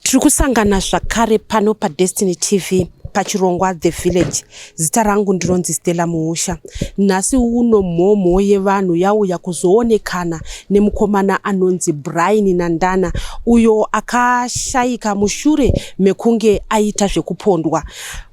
Tiri kusangana zvakare pano paDestiny TV pachirongwa The Village. Zita rangu ndinonzi Stella Muusha. Nhasi uno mhomho yevanhu yauya kuzoonekana nemukomana anonzi Brian Nandana uyo akashaika mushure mekunge aita zvekupondwa.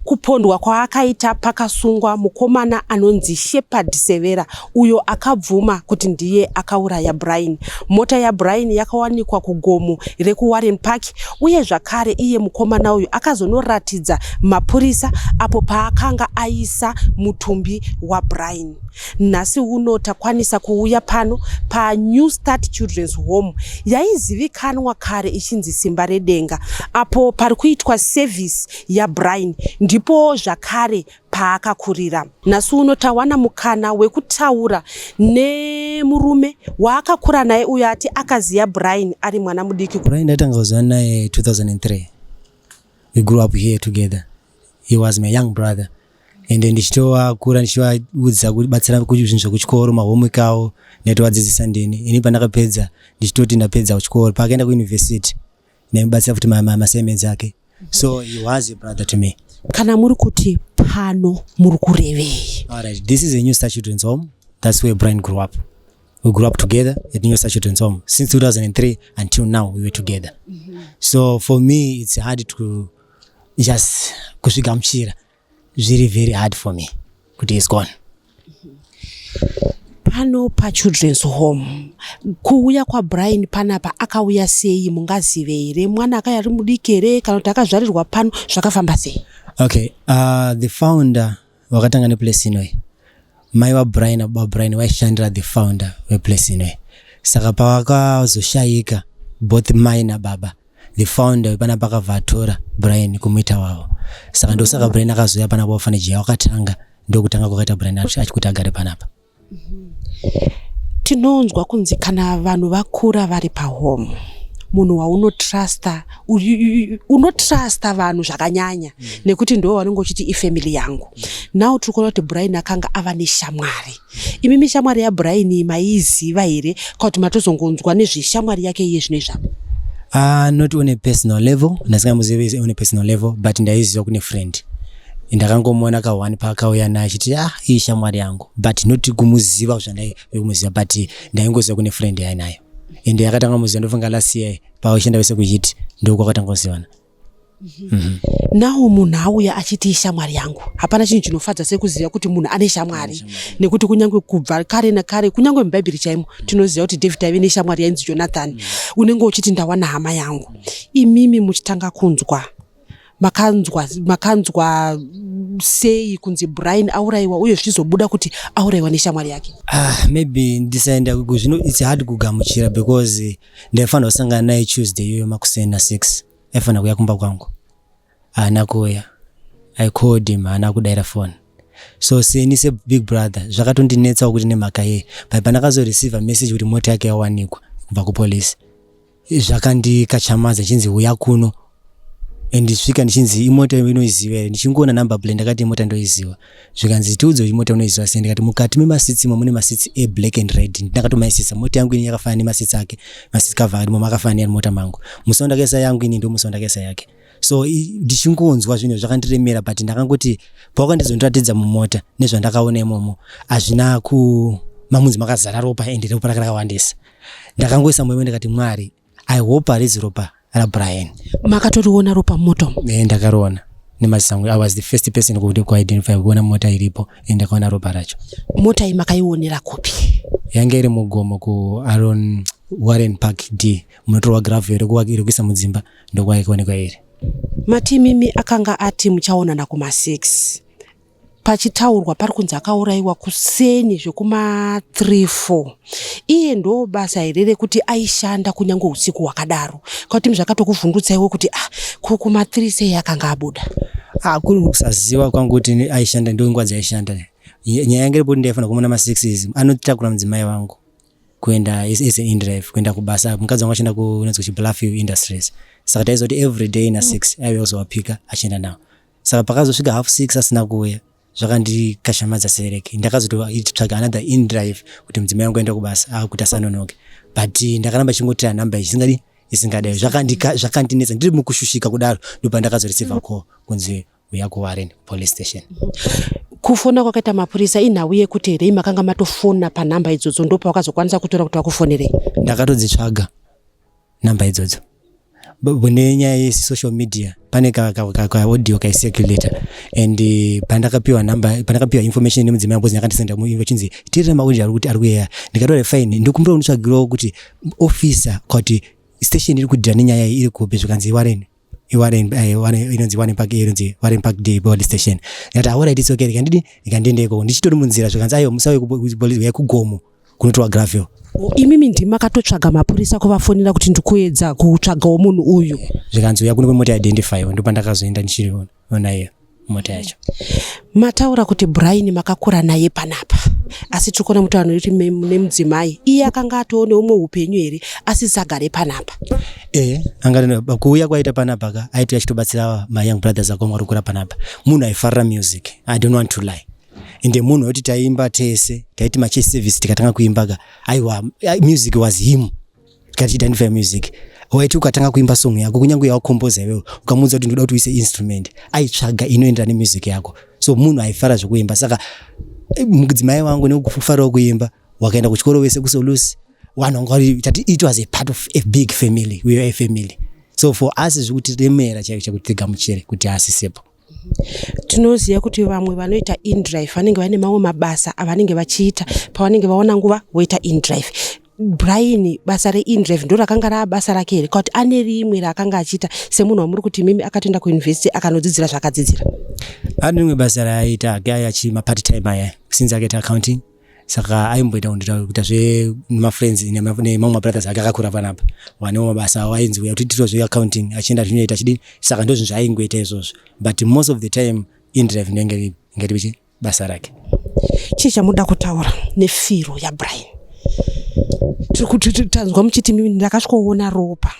Kupondwa kwaakaita pakasungwa mukomana anonzi Shepherd Severa uyo akabvuma kuti ndiye akauraya Brian. Mota yaBrian yakawanikwa kugomo rekuWarren Park uye zvakare iye mukomana uyu akazonoratidza mapurisa apo paakanga aisa mutumbi waBrian. Nhasi uno takwanisa kuuya pano paNew Start Children's Home yaizivikanwa kare ichinzi Simba Redenga apo pari kuitwa service yaBrian ndipo zvakare paakakurira. Nhasi uno tawana mukana wekutaura nemurume waakakura naye uyo ati akaziya Brian ari mwana mudiki. Brian ndatanga kuziva naye 2003. We grew up here together. He was my young brother. Ende ndichitovakura ndichivaudza kubatsira zvinhu zvekuchikoro, mahomework avo ndaitovadzidzisa ndini. Ini pandakapedza ndichitoti ndapedza kuchikoro, paakaenda kuuniversity ndaimubatsira futi maassignments ake. So he was a brother to me. Kana muri kuti pano muri kurevei? All right, this is a New Start Children's Home. That's where Brian grew up. We grew up together at New Start Children's Home. Since 2003 until now, we were together. So for me, it's hard to just kuzvigamuchira. Zviri very hard for me kuti he's gone. Pano paChildren's Home, kuuya kwaBrian panapa akauya sei mungazive here? Mwana akauya ari mudiki here kana kuti akazvarirwa pano zvakafamba sei? Okay, the founder wakatanga neplace inoyi. Mai vaBrian nababa Brian vaishandira the founder weplace inoyi. Saka pavakazoshayika both mai nababa, the founder wepanapa akabva atora Brian kumuita wavo. Saka ndosaka Brian akazouya panapa orphanage yawakatanga, ndokutanga kwakaita Brian achikuti agare panapa. Tinonzwa kunzi kana vanhu vakura vari pahome, munhu waunotrasta, unotrasta vanhu zvakanyanya nekuti ndo vanenge uchiti ifamily yangu. Now tiri kuona kuti Brian akanga ava neshamwari. Imimi shamwari yaBrian maiziva here kana kuti matozongonzwa nezveshamwari yake iye zvino izvapa? Not on a personal level, ndasingamuzivi on a personal level, but ndaiziva kune friend. Ndakangomuona ka1 paakauya naye achiti ah, iyi shamwari yangu, but not kumuziva zvandai kumuziva, but ndaingoziva kune friend yainayo. Ende yakatanga muziva ndofunga last year paishanda vese kuchiti ndokwakatanga kuzivana. Nawo munhu auya achiti ishamwari yangu, hapana chinhu chinofadza sekuziva kuti munhu ane shamwari, nekuti kunyange kubva kare nakare, kunyange mubhaibheri chaimo tinoziva kuti David aive neshamwari yainzi Jonathan. Unenge uchiti ndawana hama yangu. Imimi muchitanga kunzwa makanzwa sei kunzi Brian aurayiwa uye zvichizobuda kuti aurayiwa neshamwari yake? Ah, maybe ndisaenda zvino it's hard kugamuchira because ndaifanira kusangana naye Tuesday iyoyo makuseni na6, aifanira kuuya kumba kwangu, haana kuuya. I called him, haana kudaira phone. So seni sebig brother zvakatondinetsawo kuti nemhaka yei, but pandakazoreceiva message kuti mota yake yawanikwa kubva kupolisi, zvakandikachamadza ndichinzi uya kuno, and ndisvika ndichinzi imota inoiziva here. Ndichingoona number plate ndakati imota ndoiziva, zvikanzi tiudze kuti imota unoiziva sei. Ndikati mukati memaseats imo mune maseats eblack and red. Ndakatomaisisa mota yangu ini yakafanana nemaseats ake, maseats cover arimo makafanana neari mota mangu. Musi wandakaisa yangu ini ndo musi wandakaisa yake. So ndichingonzwa zvinhu zvakandiremera, but ndakangoti pawakandizondiratidza mumota nezvandakaona imomo hazvina ku mamunzi makazara ropa, ende ropa raka rakawandisa. Ndakangoisa moyo ndikati Mwari, I hope harizi ropa raBrian. Makatoriona ropa mumoto? Ndakariona nemaziso angu. I was the first person kuti kuidentify kuona mota iripo, and ndakaona ropa racho. Mota iyi makaionera kupi? Yange iri mugomo kuAron Warren Park D munotorwa gravel rekuisa mudzimba, ndokwaikaonekwa iri. Mati mimi akanga ati muchaonana kuma6, pachitaurwa pari kunzi akaurayiwa kuseni zvekuma3 4. Iye ndo basa here rekuti aishanda kunyange usiku hwakadaro, kakuti zvakatokuvhundutsaiwo kuti ah, ko kuma3 sei akanga abuda? Ah, kuri kusaziva kwangu kuti aishanda ndo nguva dzaishanda. Nyaya yange iripo kuti ndaifanira kumuona ma6 anotakura mudzimai wangu kuenda as an indrive kuenda kubasa. Mukadzi wangu achienda kunonzi kuchiBluffhill Industries, saka taiziva kuti every day na6 aive kuzovapika achienda nawo. Saka pakazosvika 6:30 asina kuuya, zvakandikashamadza sereke. Ndakazototsvaga another indrive kuti mudzimai wangu aende kubasa kuti asanonoke, but ndakaramba chingotira namba ichisingadi. Isingadai zvakandinetsa ndiri mukushushika kudaro, ndopandakazoreceiva call kunzi uya kuWarren Police Station. Kufona kwakaita mapurisa inhau yekuti here makanga matofona panhamba idzodzo, ndopawakazokwanisa kutora kuti vakufonerei? Ndakatodzitsvaga namba idzodzo nenyaya yesocial media. Pane kaaudio kaicirculata and pandakapiwa namba, pandakapiwa information nemudzimai wangu, yakandisenda vachinzi tirire maaudio ari kuti ari kuyeya. Ndikatora, "Fine, ndikumbira unditsvagirawo kuti officer kuti station iri kudhira nenyaya iyi iri kupi." Zvikanzi Warren, iWarren, inonzi Warren Park, inonzi Warren Park Day Police Station. Ndikati, "Alright, it's okay." Ndikandidi ndikandiende ikoko. Ndichitori munzira, zvikanzi, "Aiwa, musauye kupolice, uyai kugomo kunotorwa gravel." Imimi ndimi makatotsvaga mapurisa kuvafonera kuti ndikuedza kutsvagawo munhu uyu? Zvikanzi uya kuno kwemota identify. Ndopandakazoenda ndichiona iyo mota yacho. Mataura kuti Brian makakura naye panapa, asi tiri kuona mutauro nekuti nemudzimai iye akanga atoo neumwe upenyu here asisagare panapa? E, anga kuuya kwaita panapa ka, aiti achitobatsira mayoung brothers ako ari kukura panapa. Munhu aifarira music, I don't want to lie, ende munhu wekuti taimba tese, taiti machurch service tikatanga kuimba ka, aiwa, music was him. Tikati music, waiti ukatanga kuimba song yako, kunyange yawakomboza iwewe, ukamuudza kuti ndoda kuti uise instrument, aitsvaga inoenderana nemusic yako. So munhu aifara zvekuimba. Saka mudzimai wangu nekufarirawo kuimba, wakaenda kuchikoro wese kuSolusi. Vanhu vanga vari tati it was a part of a big family. We were a family, so for us zvikutiremera chaiko chakuti tigamuchire kuti asisepo. Tinoziva kuti vamwe vanoita indrive vanenge vaine mamwe mabasa avanenge vachiita, pavanenge vaona nguva voita indrive. Brian, basa reindrive ndo rakanga raa basa rake here, kuti ane rimwe raakanga achiita, semunhu wamuri kuti mimi akatoenda kuyunivhesiti akanodzidzira zvaakadzidzira? Ane rimwe basa raaita ake aya mapart time aya, since akaita accounting. Saka aimboita kuita zvemafriends nemamwe mabrothers ake akakura panapa, vanewo mabasa avo, ainzi uya kuti tiitiro zveaccounting, achienda zvinoita achidini. Saka ndo zvinhu zvaaingoita izvozvo, but most of the time indrive ndenge ingati basa rake. Chii chamuda kutaura nefiro yaBrian? Tiri kuti tanzwa muchiti mimi ndakasvikoona ropa,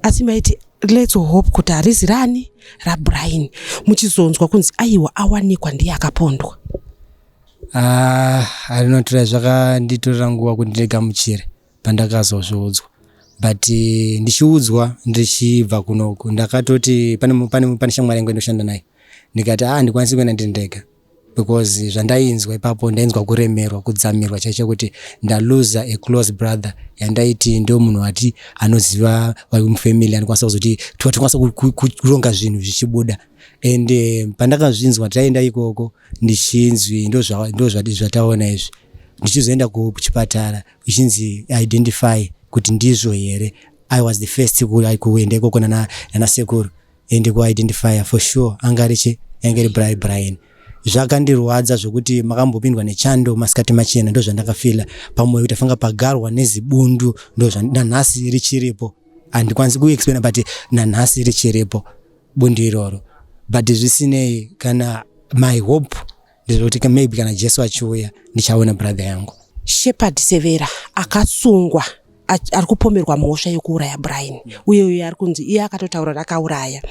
asi maiti let's hope kuti harizi rani, raBrian, muchizonzwa kunzi aiwa, awanikwa ndiye akapondwa. Ah, arinotora zvakanditorera nguva kuti ndigamuchire pandakazozviudzwa, but ndichiudzwa ndichibva kunoku, ndakatoti pane shamwari yangu indoshanda nayo, ndikati, "Ah, ndikwanisi kuenda ndiri ndega," because zvandainzwa ipapo, ndainzwa kuremerwa, kudzamirwa chaicho, kuti ndaluza a close brother yandaiti ndo munhu wati anoziva mufamily, anokwanisa kuzoti tikwanisa kuronga zvinhu zvichibuda. And pandakazvinzwa, taenda ikoko, ndichinzwi ndo zvataona izvi, ndichizoenda kuchipatara ichinzi identify kuti ndizvo here. I was the first kuenda ikoko nana sekuru and kuidentifya for sure anga richi yange iri Brian. Zvakandirwadza zvokuti makambopindwa nechando masikati machena. Ndo zvandakafila pamwoyo, kuti afanga pagarwa nezibundu. Ndo nanhasi richiripo, handikwanisi kuexplaina, but nanhasi richiripo bundu iroro. But zvisinei, kana my hope ndezvekuti maybe kana Jesu achiuya, ndichaona brother yangu. Shepard Severa akasungwa, ari kupomerwa mhosva yekuuraya Brian, uye uyo ari kunzi iye akatotaura rakauraya.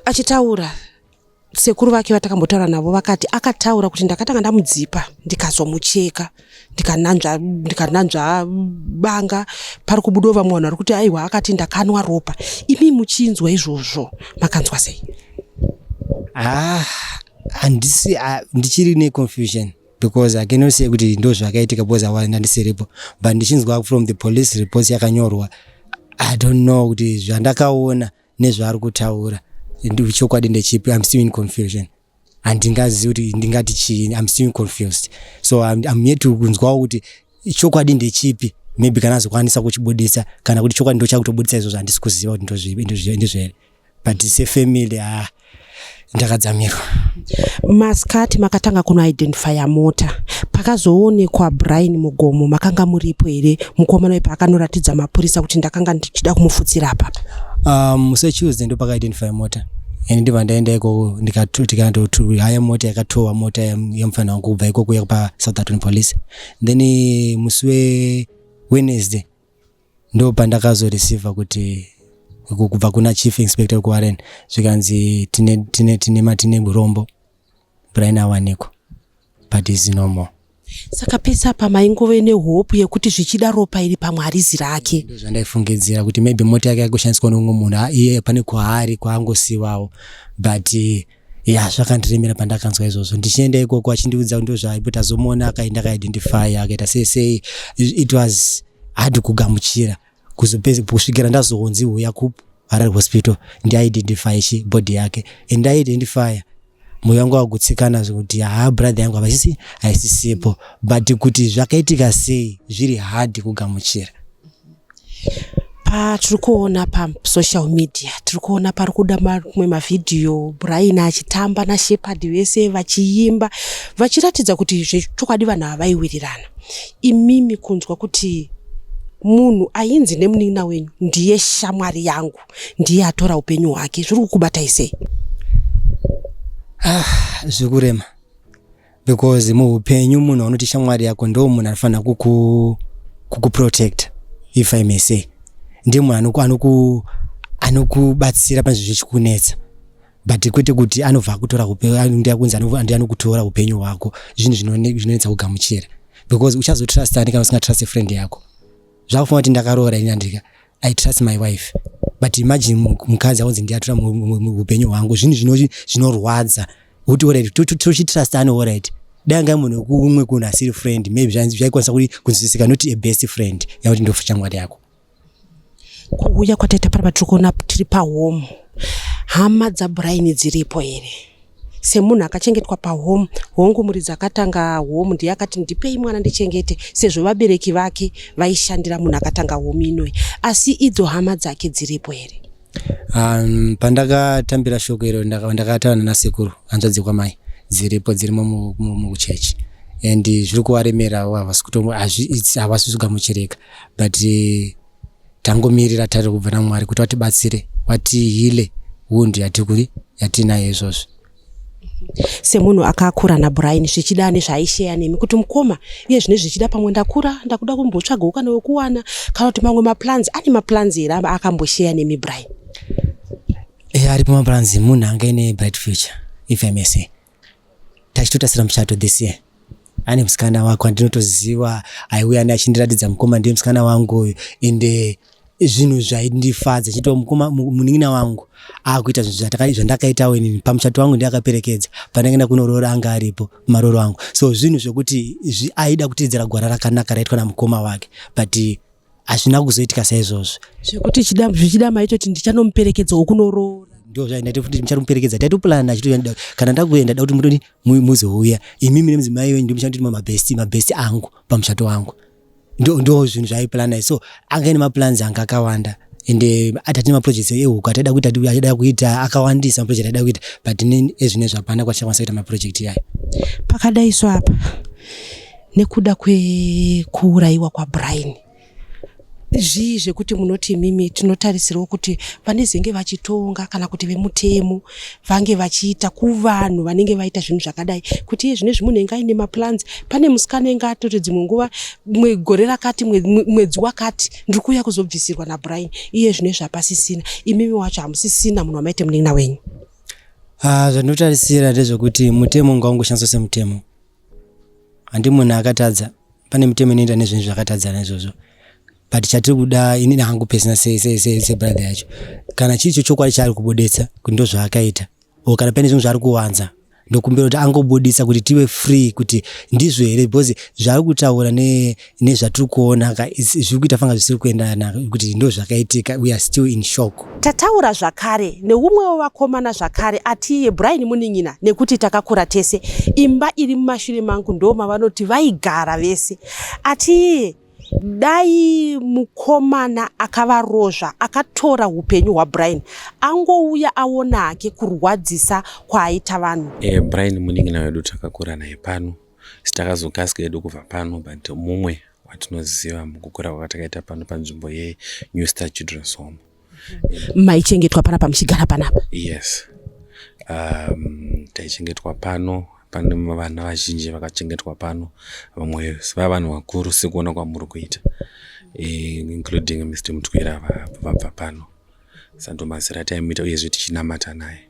Achitaura, sekuru vake vatakambotaura navo vakati akataura kuti ndakatanga ndamudzipa, ndikazomucheka, ndikananzva banga. Pari kubudawo vamwe vanhu vari kuti aiwa, akati ndakanwa ropa. Imi muchinzwa izvozvo makanzwa sei? Ah, handisi, ah, ndichiri neconfusion because I cannot say kuti ndo zvakaitika because awa ndandisiripo, but ndichinzwa from the police reports yakanyorwa, I don't know kuti zvandakaona nezvaari kutaura chokwadi ndechipi. I'm still in confusion, handingazivi kuti ndingati chii. I'm still confused, so I'm yet to kunzwawo kuti chokwadi ndechipi. Maybe kana azokwanisa kuchibudisa, kana kuti chokwadi ndochakutobudisa izvozvo, handisi kuziva kuti ndizvo here, but sefamily, ah, ndakadzamirwa. Masikati makatanga kunoidentifya mota, pakazoonekwa Brian mugomo, makanga muripo here mukomana uyu paakanoratidza mapurisa kuti ndakanga ndichida kumufutsira apapa? Musi weTuesday ndo pakaidentify mota, and ndibva ndaenda ikoko, tikatohaya mota yakatowa mota yemufana wangu kubva ikoko kuya paSoutherton Police. Then musi weWednesday ndo pandakazoreceiva kuti kubva kuna Chief Inspector kuWarren, zvikanzi tine rombo, Brian awanikwa, but is no more. Saka pese apa maingove nehope yekuti zvichida ropa iri pamwe harizi rake. Ndo zvandaifungidzira kuti maybe mota yake yakushandiswa neumwe munhu, iye pane kwaari kwaangosiwawo. But ya, zvakandiremera pandakanzwa izvozvo. Ndichienda ikoko achindiudza ndo zvaipo, tazomuona akaenda akaidentify, akaita sei sei. It was hard kugamuchira kuzopedza kusvikira ndazonzi uya kuHarare Hospital ndiidentify chi body yake. And ndaidentify, moyo wangu wagutsikana zvekuti haa, brother yangu havachisi, haisisipo. But kuti zvakaitika sei, zviri hard kugamuchira. Patiri kuona pasocial media, tiri kuona pari kuda mamwe mavhidhiyo, Brian achitamba naShepard, vese vachiimba, vachiratidza kuti zvechokwadi vanhu ava vaiwirirana. Imimi kunzwa kuti munhu ainzi nemunin'ina wenyu ndiye shamwari yangu ndiye atora upenyu hwake, zviri kukubatai sei? Ah, zviri kurema because muupenyu munhu anoti shamwari yako ndo munhu anofanira kukuprotecta, if I may say. Ndiye munhu anokubatsira pane zvinhu zvichikunetsa, but kwete kuti anobva akutora ndiye anokutora upenyu hwako. Zvinhu zvinonetsa kugamuchira because uchazotrust ani kana usingatrust friend yako? Zvakufanira kuti ndakaroora ini, andika I trust my wife, but imagine mukadzi aunzi ndiye atora upenyu hwangu. Zvinhu zvinorwadza kuti alright, tochitrust ani? Alright, dai anga munhu wekumwe kunhu asiri friend, maybe zvaikwanisa kunzwisisika, not a best friend yakuti ndo shamwari yako. Kuuya kwataita panapa, tiri kuona tiri pahome. Hama dzaBrian dziripo here? Semunhu akachengetwa pahome, hongu muridzi akatanga home ndiye akati ndipei mwana ndichengete, sezvo vabereki vake vaishandira munhu akatanga home inoyi, asi idzo hama dzake dziripo here? Pandakatambira shoko iro, ndakataura nasekuru, hanzvadzi kwamai. Dziripo, dzirimo muchechi and zviri kuvaremerawo. Havasi kugamuchirika, but tangomirira tari kubva naMwari kuti vatibatsire, vatiheale wound yatikuri yatinayo izvozvo. Semunhu akakura naBrian, zvichida nezvaaisheya nemi kuti mukoma, iye zvine zvichida pamwe ndakura, ndakuda kumbotsvagawo kana wekuwana, kana kuti mamwe maplans, ane maplans here akambosheya nemi Brian? E, aripo maplans. Munhu anga ine bright future, if I may say. Tachitotasira muchato this year. Ane musikana wako andinotoziva, aiuya ne achindiratidza, mukoma, ndiye musikana wangu uyu. Ende zvinhu zvaindifadza chito mukoma, munin'ina wangu akuita zvinhu zvandakaitawo inini pamuchato wangu. Ndiye akaperekedza pandakaenda kunoroora, anga aripo maroro angu. So zvinhu zvekuti aida kuteedzera gwara rakanaka raitwa namukoma wake, but hazvina kuzoitika saizvozvo. Zvekuti zvichida maitoti ndichanomuperekedzawo kunoroora. Ndo zvaindaita kuti ndichamuperekedza. Taitoplana achito kana ndakuenda, da kuti mutoni muzouya imimi nemudzimai wenyu, ndimuchanditi mabest angu pamuchato wangu. Ndo zvinhu zvaaiplana. So anga ine maplans anga akawanda, ende atati maprojects ehuku ataida kuita, aida kuita akawandisa maproject aida kuita, but ezvinezvi hapana kwatichakwanisa kuita maproject iyayo. Pakadaiso apa, nekuda kwekuurayiwa kwaBrian, zvii zvekuti munoti imimi tinotarisirawo kuti vanezenge vachitonga kana kuti vemutemo vange vachiita kuvanhu vanenge vaita zvinhu zvakadai, kuti iye zvinezvi munhu enga aine maplans, pane musikana enga atoti dzimwe nguva, gore rakati, mwedzi wakati, ndiri kuuya kuzobvisirwa naBrian, iye zvinezvi hapasisina, imimi wacho hamusisina munhu wamaite munin'ina wenyu? Ah, zvandinotarisira ndezvekuti mutemo ngaungoshandiswa semutemo. Handi munhu akatadza, pane mitemo inoenda nezvinhu zvakatadzana izvozvo. But chatiri kuda, inini hangu personal, sebrother yacho, kana chiri cho chokwadi chaari kubuditsa kuti ndo zvaakaita, o kana pane zvinhu zvaari kuwanza, ndokumbira kuti angobudisa kuti tive free kuti ndizvo here, because zvaari kutaura nezvatiri kuona zviri kuita fanga zvisiri kuenderana kuti ndo zvakaitika. We are still in shock. Tataura zvakare neumwe wevakomana zvakare, atiye Brian munin'ina, nekuti takakura tese. Imba iri mumashure mangu ndo mavanoti vaigara vese. Atiye dai mukomana akavarozva, akatora upenyu hwaBrian, angouya aona hake kurwadzisa kwaaita vanhu. Brian munin'ina wedu, takakura naye pano. Sitakazokasika hedu kubva pano, but mumwe watinoziva mukukura kwakatakaita pano panzvimbo yeNew Star Children's Home. Maichengetwa panapa, muchigara panapa? Yes, taichengetwa pano. Pane vana vazhinji vakachengetwa pano, vamwe vavanhu vakuru sekuona kwamuri kuita, including Mr Mutwira vabva pano. Sando mazera ataimuita, uyezve tichinamata naye.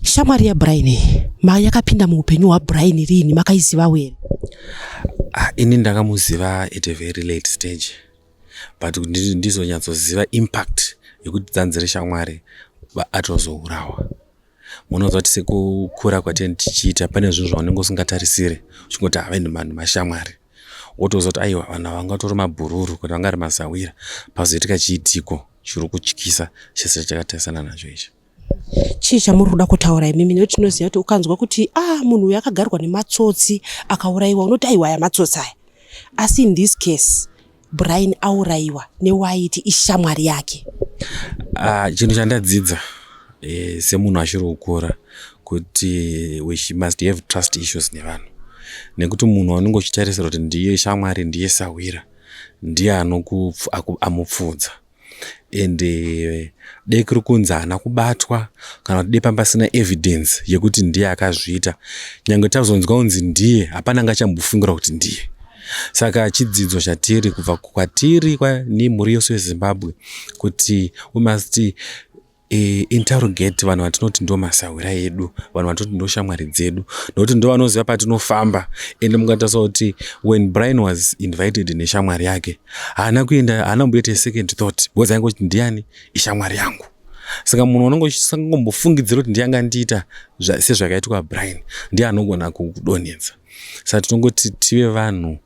Shamwari yaBrian iyi ma yakapinda muupenyu hwaBrian riini makaizivawo here? Ah, ini ndakamuziva at a very late stage but kuti ndizonyatsoziva impact yekuti dzanzi reshamwari atozourawa. Munoziva kuti sekukura kwatenge tichiita pane zvinhu zvaunenge usingatarisire uchingoti ava vanhu mashamwari wotoziva kuti aiwa vanhu ava vangatori mabhururu kuti vanga ari masahwira pazoitika chiitiko chiri kutyisa chese chatakatarisana nacho ichi. Chii chamuri kuda kutaura imimi nekuti tinoziva kuti ukanzwa kuti ah munhu uyu akagarwa nematsotsi akaurayiwa unoti aiwa aya matsotsi aya. Asi in this case Brian aurayiwa newaiti ishamwari yake. Ah, chinhu chandadzidza e, semunhu achiri kukura kuti we must have trust issues nevanhu nekuti munhu waunenge uchitarisira kuti ndiye shamwari ndiye sahwira ndiye amupfuudza and dei kuri kunzi haana kubatwa kana kuti dei panga pasina evidence yekuti ndiye akazviita nyange tazonzwa kunzi ndiye hapana anga achambofungira kuti ndiye saka chidzidzo chatiri kubva kwatiri nemhuri yose yeZimbabwe kuti we must interrogate vanhu vatinoti ndo masahwira edu vanhu vatinoti ndo shamwari dzedu nokuti ndo vanoziva patinofamba. Ende mukatarisa kuti when Brian was invited neshamwari yake haana kuenda, haana kumboita second thought because aingoti ndiani ishamwari yangu. Saka munhu unenge uchisangombofungidzira kuti ndiye angandiita sezvakaitwa Brian ndiye anogona kukudonhedza. Saka tinongoti tive vanhu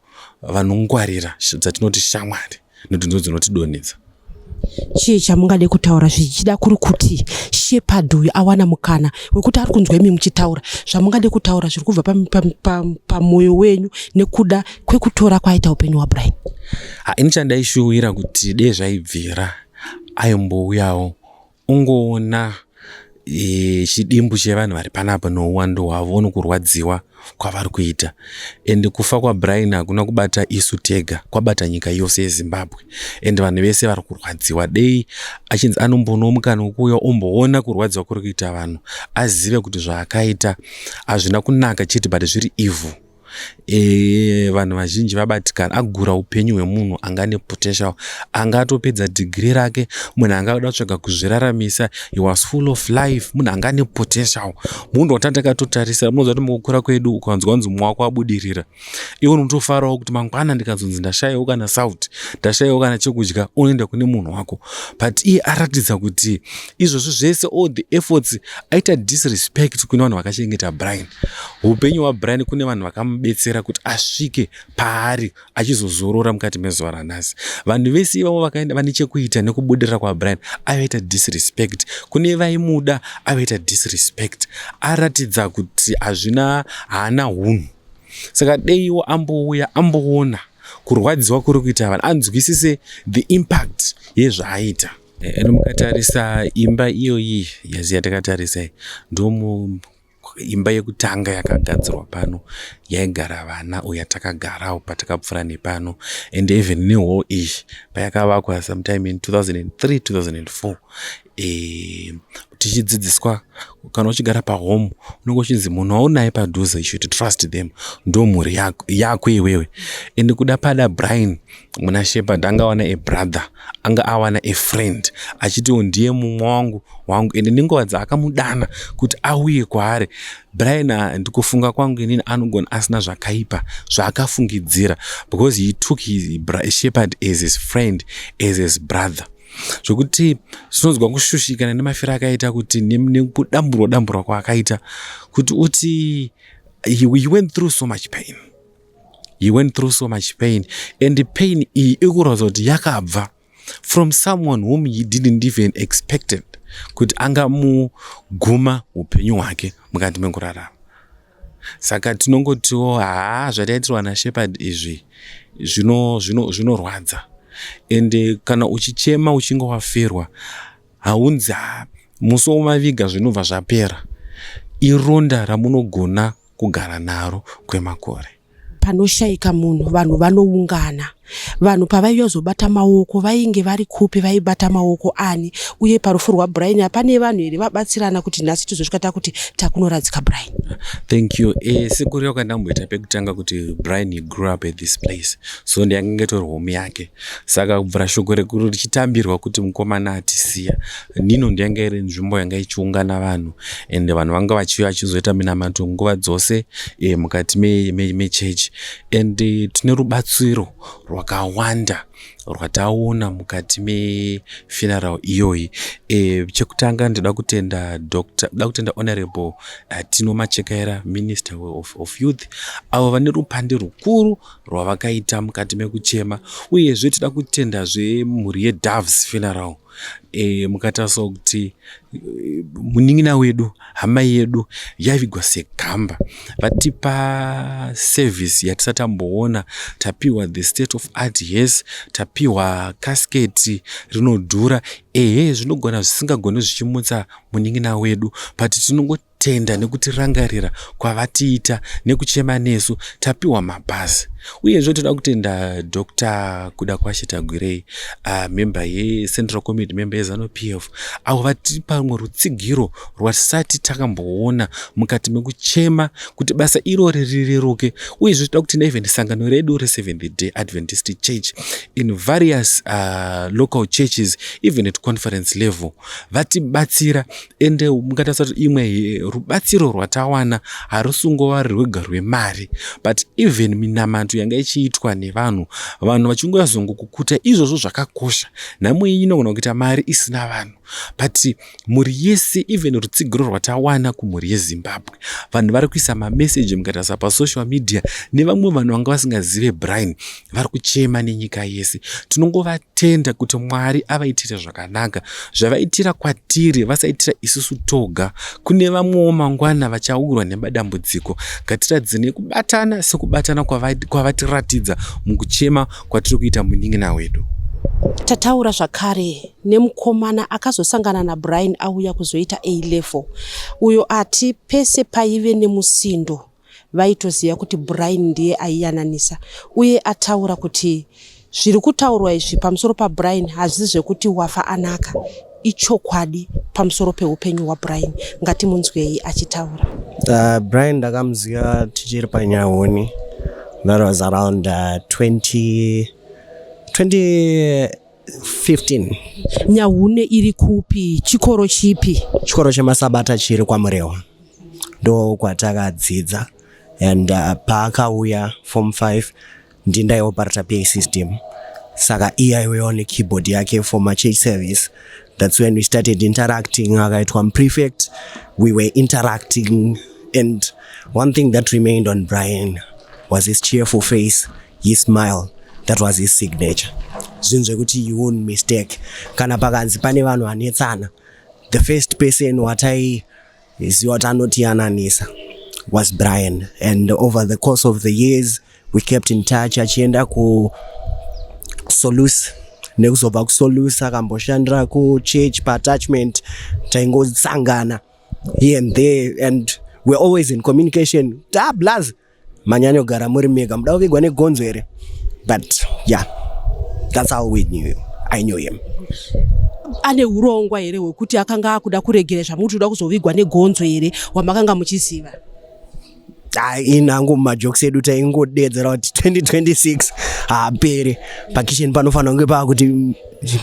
vanongwarira dzatinoti shamwari nekuti ndidzo dzinotidonhedza. Chii chamungade kutaura zvichida kuri kuti Shepherd uyu awana mukana wekuti ari kunzwa imi muchitaura zvamungade kutaura zviri kubva pamwoyo wenyu nekuda kwekutora kwaita upenyu hwaBrian? Ini chandaishuwira kuti dei zvaibvira aimbouyawo ungoona chidimbu chevanhu vari panapa nouwandu hwavo nokurwadziwa kwavari kuita. Ende kufa kwaBrian hakuna kubata isu tega, kwabata nyika yose yeZimbabwe. Ende vanhu vese vari kurwadziwa. Dei achinzi anombonawo mukana wekuuya omboona kurwadziwa kuri kuita vanhu azive kuti zvaakaita hazvina kunaka chete but zviri evil. Vanhu vazhinji vabatikana agura upenyu hwemunhu anga ane potential anga atopedza dhigiri rake munhu anga ada kutsvaga kuzviraramisa he was full of life munhu anga ane potential munhu watanga takatotarisa munoziva kuti mukukura kwedu ukanzwa kunzi mumwe wako abudirira iwe unotofarawo kuti mangwana ndikazonzi ndashayiwo kana sauti ndashayiwo kana chekudya unoenda kune munhu wako but iye aratidza kuti izvozvo zvese all the efforts aita disrespect kune vanhu vakachengeta Brian. Upenyu hwaBrian kune vanhu vakamubetsera kuti asvike paari achizozorora mukati mezuva ranhasi. Vanhu vese ivavo vakaenda vane chekuita nekubudirira kwaBrian aivaita disrespect. Kune vaimuda aivaita disrespect. Aratidza kuti hazvina haana hunhu. Saka deiwo ambouya amboona kurwadziwa kuri kuita vanhu anzwisise the impact yezvaaita. Ende mukatarisa imba iyoyi yatakatarisa ndomu imba yekutanga yakagadzirwa pano yaigara vana uye yatakagarawo patakapfuura nepano and even nehall iyi payakavakwa sometime in 2003 2004 tichidzidziswa kana uchigara pahome unenge uchinzi munhu waunaye padhuze you should trust them ndo mhuri yako iwewe and kuda pada Brian muna Shepherd anga awana a brother anga awana a friend achitiwo ndiye mumwe wangu ende nenguva dzaakamudana kuti auye kwaari Brian ndikufunga kwangu inini anogona asina zvakaipa zvaakafungidzira because he took his Shepherd as his friend as his brother zvokuti zvinonzwa kushushikana nemafiro akaita kuti nekudamburwa damburwa kwaakaita kuti uti he went through so much pain. He went through so much pain and the pain iyi ikuratidza kuti yakabva from someone whom he didn't even expected kuti angamuguma upenyu hwake mukati mekurarama. Saka tinongotiwo haa zvataitirwa naShepherd izvi zvinorwadza ende kana uchichema uchinge wafirwa haunzi musi wamaviga zvinobva zvapera ironda ramunogona kugara naro kwemakore. Panoshayika munhu vanhu vanoungana. Vanhu pavaiuya kuzobata maoko vainge vari kupi, vaibata maoko ani, uye parufu rwaBrian hapane vanhu here vabatsirana kuti nhasi tizosvika takuti takunoradzika Brian? Thank you. Sekuru yakandamboita pekutanga kuti Brian, he grew up at this place, so ndiyanga itori home yake. Saka kubvira shoko rekuru richitambirwa kuti mukomana atisiya, Nino ndiyanga iri nzvimbo yanga ichiungana vanhu, and vanhu vanga vachiuya vachizoita minamato nguva dzose mukati mechechi me and tine rubatsiro rwakawanda rwataona mukati mefuneral iyoyi. Chekutanga ndinoda kutenda Dr, ndoda kutenda Honorable Tino Machekaira, Minister of Youth, avo vane rupande rukuru rwavakaita mukati mekuchema. Uyezve toda kutendazve mhuri yeDoves Funeral. Mukatarisa kuti munin'ina wedu, hama yedu yavigwa segamba, vatipa service yatisati tamboona. Tapiwa the state of art, yes, tapiwa casket rinodhura. Ehe, zvinogona zvisingagoni zvichimutsa munin'ina wedu, but tinongotenda nekutirangarira kwavatiita nekuchema nesu. Tapiwa mabhazi. Uyezve toda kutenda Dr Kudakwashe Tagwirei, member yeCentral Committee, member yeZANU PF, avo vatipa rumwe rutsigiro rwatisati takamboona mukati mekuchema kuti basa irori rireruke. Uyezve toda kutenda even sangano redu reSeventh Day Adventist Church in various local churches, even at conference level, vatibatsira. Ende mukatarisa kuti imwe rubatsiro rwatawana harusungova rwega rwemari, but even minamato yanga ichiitwa nevanhu, vanhu vachingozongokukuta izvozvo zvakakosha. Nhamo iyi inogona kuita mari isina vanhu, but mhuri yese, even rutsigiro rwatawana kumhuri yeZimbabwe, vanhu vari kuisa mameseji mukatarisa pasocial media, nevamwe vanhu vanga vasingazive Brian vari kuchema nenyika yese. Tinongovatenda kuti Mwari avaitire zvakanaka zvavaitira kwatiri, vasaitira isusu toga. Kune vamwewo mangwana vachawirwa nemadambudziko. Ngatiratidzei kubatana sekubatana kwavatiratidza mukuchema kwatiri kuita munin'ina wedu. Tataura zvakare nemukomana akazosangana naBrian auya kuzoita A level, uyo ati pese paive nemusindo vaitoziva kuti Brian ndiye aiyananisa, uye ataura kuti zviri kutaurwa izvi pamusoro paBrian hazvisi zvekuti wafa anaka, ichokwadi pamusoro peupenyu hwaBrian. Ngatimunzwei achitaura. Brian ndakamuziva tichiri paNyahuni. That was around 2015. Nyahune iri kupi? Chikoro chipi? Chikoro chemasabata chiri kwaMurewa, ndo kwatakadzidza. And paakauya form 5, ndindaioperata PA system, saka iye aiuyawo nekeyboard yake for machurch service. That's when we started interacting. Akaitwa prefect, we were interacting, and one thing that remained on Brian was his cheerful face, his smile. That was his signature, zvinhu zvekuti you won't mistake. Kana pakanzi pane vanhu vanetsana, the first person wataiziva kuti anotiyananisa was Brian. And over the course of the years we kept in touch, achienda kuSolusi, nekuzobva kuSolusi akamboshandira kuchurch paattachment. Taingosangana here and there, and we're always in communication. Ta blaz, manyanyogara muri mega, muda kuvigwa negonzo here? But yeah, that's how we knew, I knew him. Ane urongwa here hwekuti akanga akuda kuregera zvamuti uda kuzovigwa negonzo here wamakanga muchiziva? Inhangu mumajokes edu taingodedzera kuti 2026 haapere, pakitchen panofanira kunge paakuti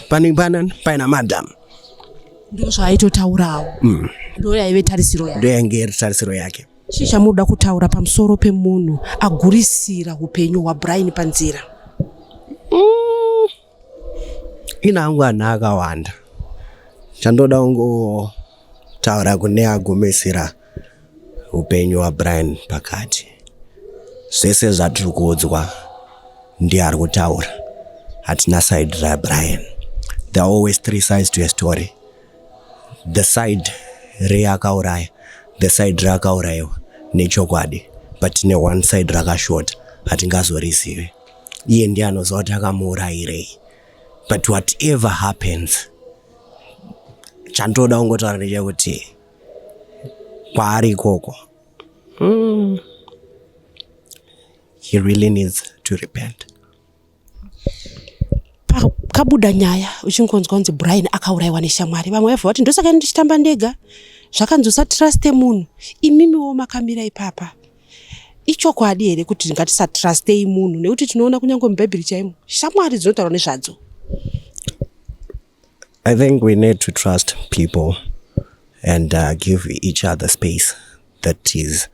pane paina madam. Ndo zvaaitotaurawo. Ndo yaive tarisiro yake. Ndo yainge iri tarisiro yake. Chii chamunoda kutaura pamusoro pemunhu agurisira upenyu hwaBrian panzira? Inhangu anhu akawanda. Chandoda kungotaura kune agumisira upenyu hwaBrian pakati, zvese zvatiri kuudzwa ndiye ari kutaura, hatina side raBrian. There are always three sides to a story: the side reakauraya, the side reakaurayiwa, nechokwadi. But tine one side rakashota, hatingazorizivi. Iye ndiye anoziva kuti akamuurayirei. But whatever happens, chandoda kungotaura ndechekuti kwaari ikoko, he really needs to repent. Pakabuda nyaya uchingonzwa kunzi Brian akaurayiwa neshamwari, vamwe vaibva vati ndosaka ndichitamba ndega, zvakanzi usatruste munhu. Imimiwo makamira ipapa, ichokwadi here kuti ngatisatrustei munhu? Nekuti tinoona kunyange mubhaibheri chaimo shamwari dzinotaurwa nezvadzo. I think we need to trust people and give each other space that is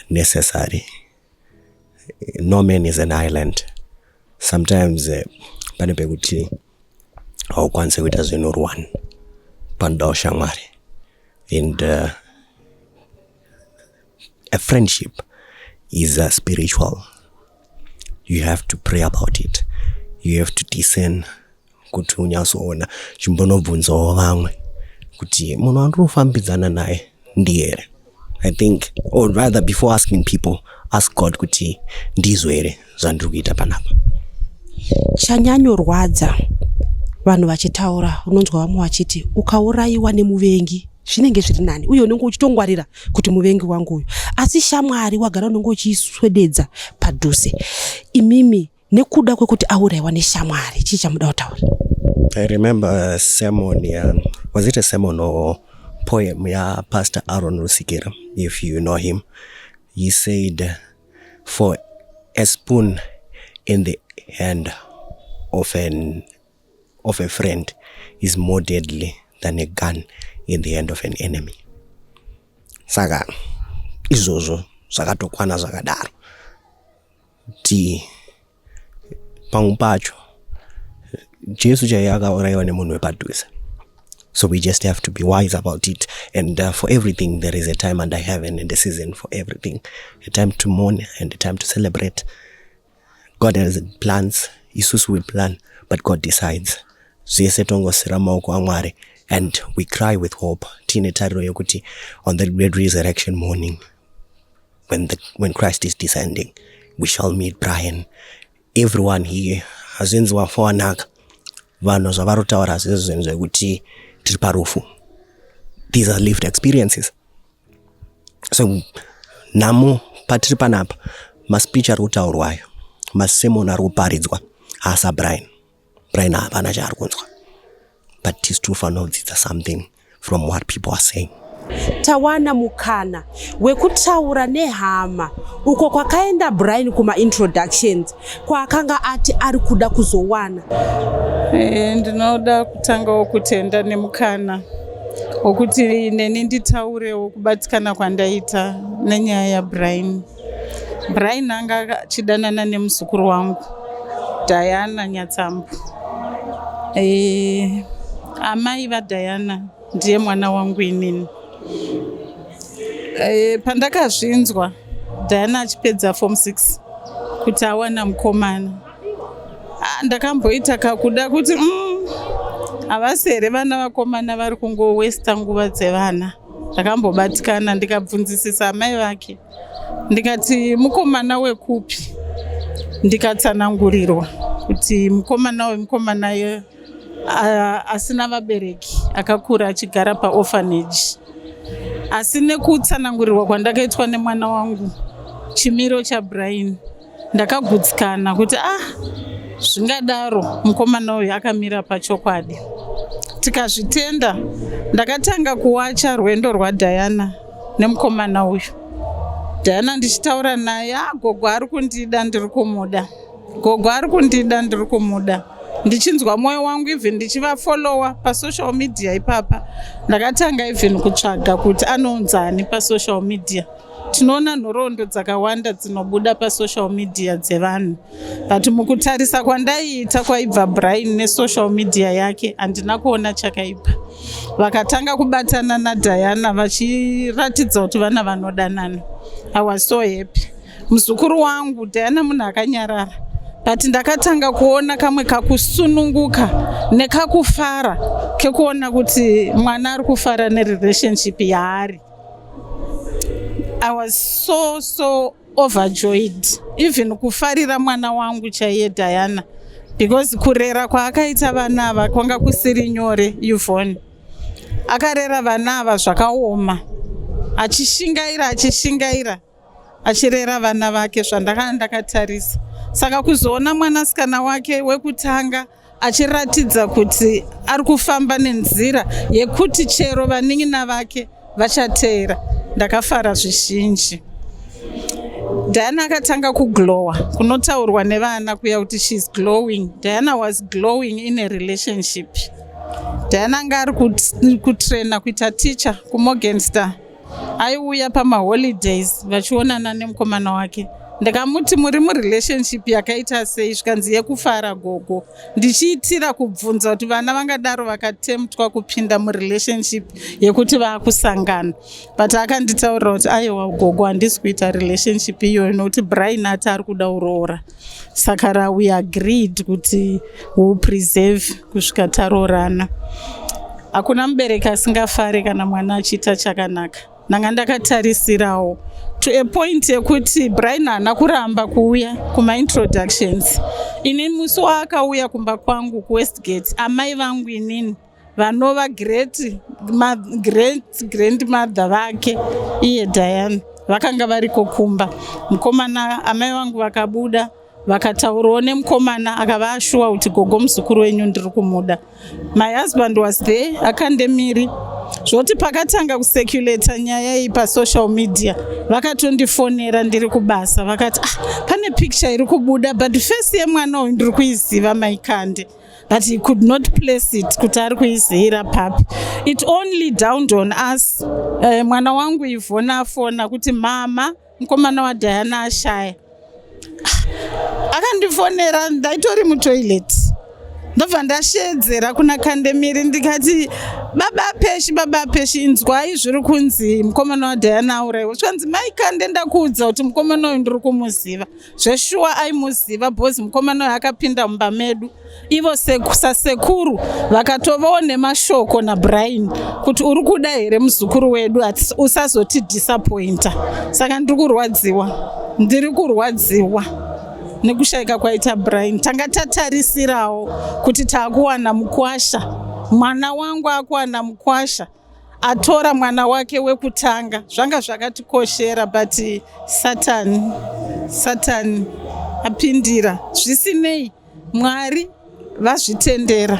necessary. No man is an island. Sometimes pane pekuti haukwanisi kuita zvinhu uri one, panoda ushamwari, and a friendship is spiritual. You have to pray about it, you have to discern kuti unyatsoona. Chimbonobvunzawo vamwe kuti munhu wandiri kufambidzana naye ndiye here. I think, or rather, before asking people, ask God kuti ndizvo here zvandiri kuita panapa. Chanyanyorwadza, vanhu vachitaura, unonzwa vamwe vachiti ukaurayiwa nemuvengi zvinenge zviri nani, uye unenge uchitongwarira kuti muvengi wangu uyu, asi shamwari wagara unenge uchiiswededza padhuze. Imimi, nekuda kwekuti aurayiwa neshamwari, chii chamuda kutaura? I remember a sermon, yeah. Was it a sermon or poem? Yeah, Pastor Aaron Rusikira, if you know him. He said, "For a spoon in the hand of a friend is more deadly than a gun in the hand of an enemy." Saka izvozvo zvakatokwana zvakadaro, ti pamwe pacho Jesu chaiye akaurayiwa nemunhu wepadhuze. So we just have to be wise about it, and for everything there is a time under heaven and a season for everything, a time to mourn and a time to celebrate. God has plans. Isusu we plan, but God decides. Zvese tongosira maoko aMwari, and we cry with hope, tiine tariro yekuti on that great resurrection morning, when Christ is descending, we shall meet Brian. Everyone here, hazvinzi wafa wanaka. Vanhu zvavari kutaura hazvisi zvinhu zvekuti tiri parufu. These are lived experiences. So nhamo patiri panapa, maspeech ari kutaurwayo, masermon ari kuparidzwa, haasa Brian. Brian hapana chaari kunzwa, but tisu tinofanira kudzidza something from what people are saying. Tawana mukana wekutaura nehama uko kwakaenda Brian kumaintroductions kwaakanga ati ari kuda kuzowana. Ndinoda kutangawo kutenda nemukana wokuti neni nditaurewo kubatikana kwandaita nenyaya yaBrian. Brian anga achidanana nemuzukuru wangu Diana Nyatsambo. Amai vaDiana ndiye mwana wangu inini. Pandakazvinzwa Diana achipedza form 6 kuti awana mukomana, ah, ndakamboita kakuda kuti havasi here vana vakomana vari kungowesta nguva dzevana. Ndakambobatikana, ndikabvunzisisa amai vake, ndikati mukomana wekupi, ndikatsanangurirwa kuti mukomana wemukomana asina vabereki, akakura achigara paorphanage. Asi nekutsanangurirwa kwandakaitwa nemwana wangu chimiro chaBrian, ndakagutsikana kuti ah, zvingadaro mukomana uyu akamira pachokwadi. Tikazvitenda. Ndakatanga kuwacha rwendo rwaDiana nemukomana uyu. Diana ndichitaura naye, "Ah, gogo ari kundida, ndiri kumuda. Gogo ari kundida, ndiri kumuda." Ndichinzwa mwoyo wangu, even ndichivafollowa pasocial media ipapa. Ndakatanga even kutsvaga kuti anonzani pasocial media. Tinoona nhoroondo dzakawanda dzinobuda pasocial media dzevanhu, but mukutarisa kwandaiita kwaibva Brian nesocial media yake, handina kuona chakaipa. Vakatanga kubatana naDiana vachiratidza kuti vana vanodanana. I was so happy. Muzukuru wangu Diana munhu akanyarara, but ndakatanga kuona kamwe kakusununguka nekakufara kekuona kuti mwana ari kufara nerelationship yaari. I was so so overjoyed, even kufarira mwana wangu chaiye Diana, because kurera kwaakaita vana ava kwanga kusiri nyore. Yvonne akarera vana ava zvakaoma, achishingaira, achishingaira, achirera vana vake zvandakanga ndakatarisa. Saka kuzoona mwanasikana wake wekutanga Achiratidza kuti ari kufamba nenzira yekuti chero vanin'ina vake vachateera. Ndakafara zvizhinji. Diana akatanga kuglowa, kunotaurwa nevana kuya kuti she's glowing. Diana was glowing in a relationship. Diana anga ari kutraina kuita teacher kuMorgan Star. Aiuya pamaholidays vachionana nemukomana wake. Ndikamuti, "Muri murelationship yakaita sei?" Zvikanzi, "Yekufara, gogo." Ndichiitira kubvunza kuti vana vangadaro vakatemptwa kupinda murelationship yekuti vaakusangana, but akanditaurira kuti, "Aiwa gogo, handisi kuita relationship iyoyo nokuti Brian ati ari kuda uroora." Saka ra we agreed kuti will preserve kusvika taroorana. Hakuna mubereki asingafari kana mwana achiita chakanaka. Ndanga ndakatarisirawo to a point yekuti Brian haana kuramba kuuya kumaintroductions. Ini musi waakauya kumba kwangu kuWestgate, amai vangu inini, vanova great great grandmother vake iye Diana, vakanga variko kumba. Mukomana, amai vangu vakabuda, vakataurawo nemukomana, akavaashuwa kuti, "Gogo, muzukuru wenyu ndiri kumuda." My husband was there, akandemiri zvoti pakatanga kucirculata nyaya iyi pasocial media, vakatondifonera ndiri kubasa, vakati, "Ah, pane picture iri kubuda, but face yemwana uyu ndiri kuiziva, Maikande." But he could not place it kuti ari kuiziyira papi. It only dawned on us, mwana wangu Ivhona afona kuti, "Mama, mukomana waDiana ashaya." Akandifonera ndaitori mutoilet. Ndobva ndashedzera kuna Kandemiri ndikati, "Baba Peshi, baba Peshi, inzwai zviri kunzi mukomana waDiana aurayiwa." Zvikanzi, "Mai Kande, ndakuudza kuti mukomana uyu ndiri kumuziva." Zveshuwa aimuziva, because mukomana uyu akapinda mumba medu. Ivo sasekuru vakatovawo nemashoko naBrian kuti, "Uri kuda here muzukuru wedu? Usazotidisappointa." Saka ndiri kurwadziwa, ndiri kurwadziwa nekushayika kwaita Brian. Tanga tatarisirawo kuti taakuwana mukwasha, mwana wangu akuwana mukwasha, atora mwana wake wekutanga. Zvanga zvakatikoshera, but Satani, Satani apindira. Zvisinei, Mwari vazvitendera,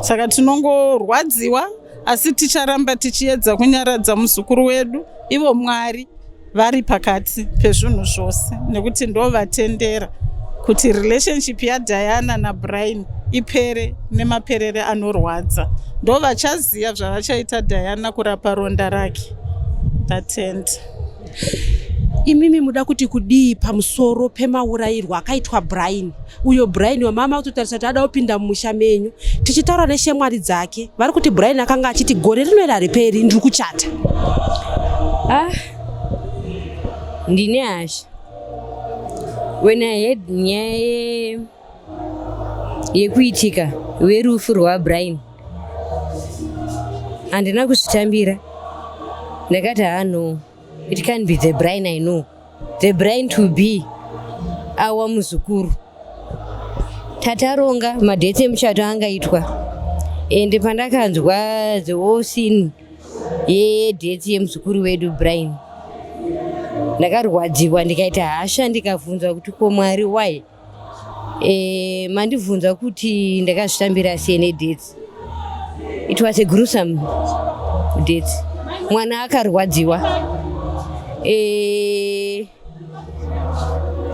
saka tinongorwadziwa, asi ticharamba tichiedza kunyaradza muzukuru wedu. Ivo Mwari vari pakati pezvinhu zvose, nekuti ndo vatendera kuti relationship yaDiana naBrian ipere nemaperere anorwadza. Ndo vachaziva zvavachaita Diana kurapa ronda rake. Ndatenda. Imimi muda kuti kudii pamusoro pemaurayirwo akaitwa Brian uyo? Brian wamama kutotarisa kuti ada kupinda mumusha menyu. Tichitaura neshamwari dzake, vari kuti Brian akanga achiti, "Gore rino iri hariperi, ndiri kuchata." Ah, ndine hasha. When I heard nyaya yekuitika werufu rwaBrian, handina kuzvitambira. Ndakati, "Ha, no, it can't be the Brian I know, the Brian to be awa muzukuru." Tataronga madates emuchato angaitwa, ende pandakanzwa the whole scene yedeath yemuzukuru wedu Brian, ndakarwadziwa, ndikaita hasha, ndikabvunza kuti, "Ko Mwari, why?" Mandibvunza kuti ndakazvitambira sei nedeath. It was a gruesome death. Mwana akarwadziwa.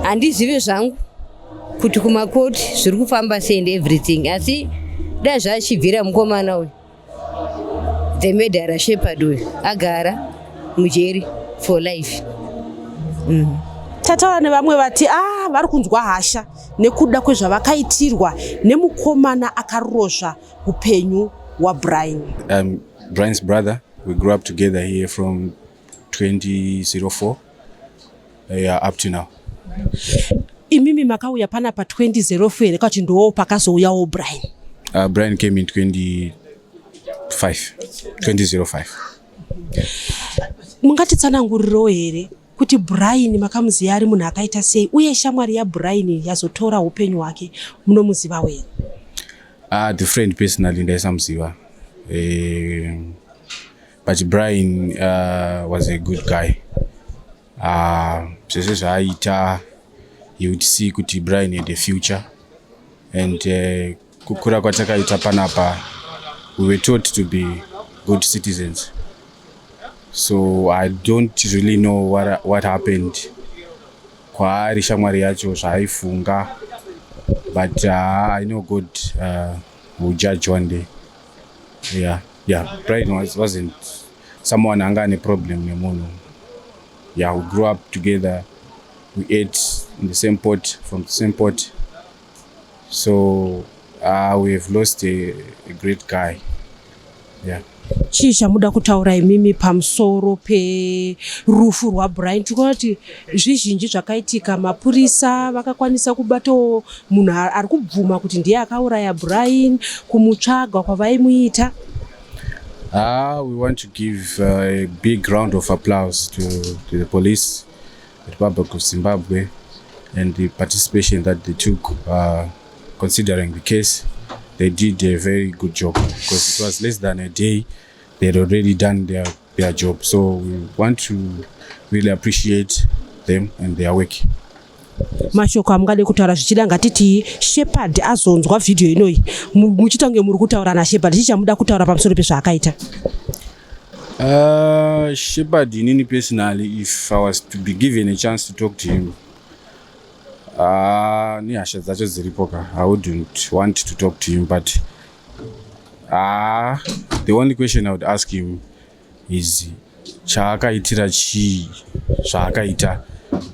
Handizivi zvangu kuti kumakoti zviri kufamba sei and everything, asi dai zvachibvira mukomana uyu, the murderer Shepherd uyu, agara mujeri for life. Tataura nevamwe vati a vari kunzwa hasha nekuda kwezvavakaitirwa nemukomana akarozva upenyu hwaBrian. I'm Brian's brother. We grew up together here from 2004, yeah, up to now. Imimi makauya panapa 2004 here, kuti ndo pakazouyawo Brian? Brian came in 25, 2005. Mungatitsanangurirawo here kuti Brian makamuziva ari munhu akaita sei, uye shamwari yaBrian yazotora upenyu hwake munomuzivawo here? The friend personally, ndaisamuziva. But Brian was a good guy. Zvese zvaaita, you would see kuti Brian had a future and Kukura kwatakaita panapa, we were taught to be good citizens. So I don't really know what happened kwaari, shamwari yacho zvaaifunga, but I know God will judge one day. Yeah, Brian wasn't someone anga ane problem nemunhu. Yeah, we grew up together, we ate in the same pot, from the same pot. So we have lost a great guy, yeah. Chii chamuda kutaura imimi pamusoro perufu rwaBrian? Tikuona kuti zvizhinji zvakaitika, mapurisa vakakwanisa kubatawo munhu ari kubvuma kuti ndiye akauraya Brian, kumutsvaga kwavaimuita. We want to give a big round of applause to the police, the Republic of Zimbabwe, and the participation that they took considering the case. They did a very good job because it was less than a day, they had already done their job. So we want to really appreciate them and their work. Mashoko amungade kutaura, zvichida ngatiti Shepard azonzwa vhidhiyo inoyi, muchiita kunge muri kutaura naShepard, chii chamuda kutaura pamusoro pezvaakaita? Shepard, inini personally, if I was to be given a chance to talk to him, nehasha dzacho dziripo ka, I wouldn't want to talk to him, but the only question I would ask him is chaakaitira chii zvaakaita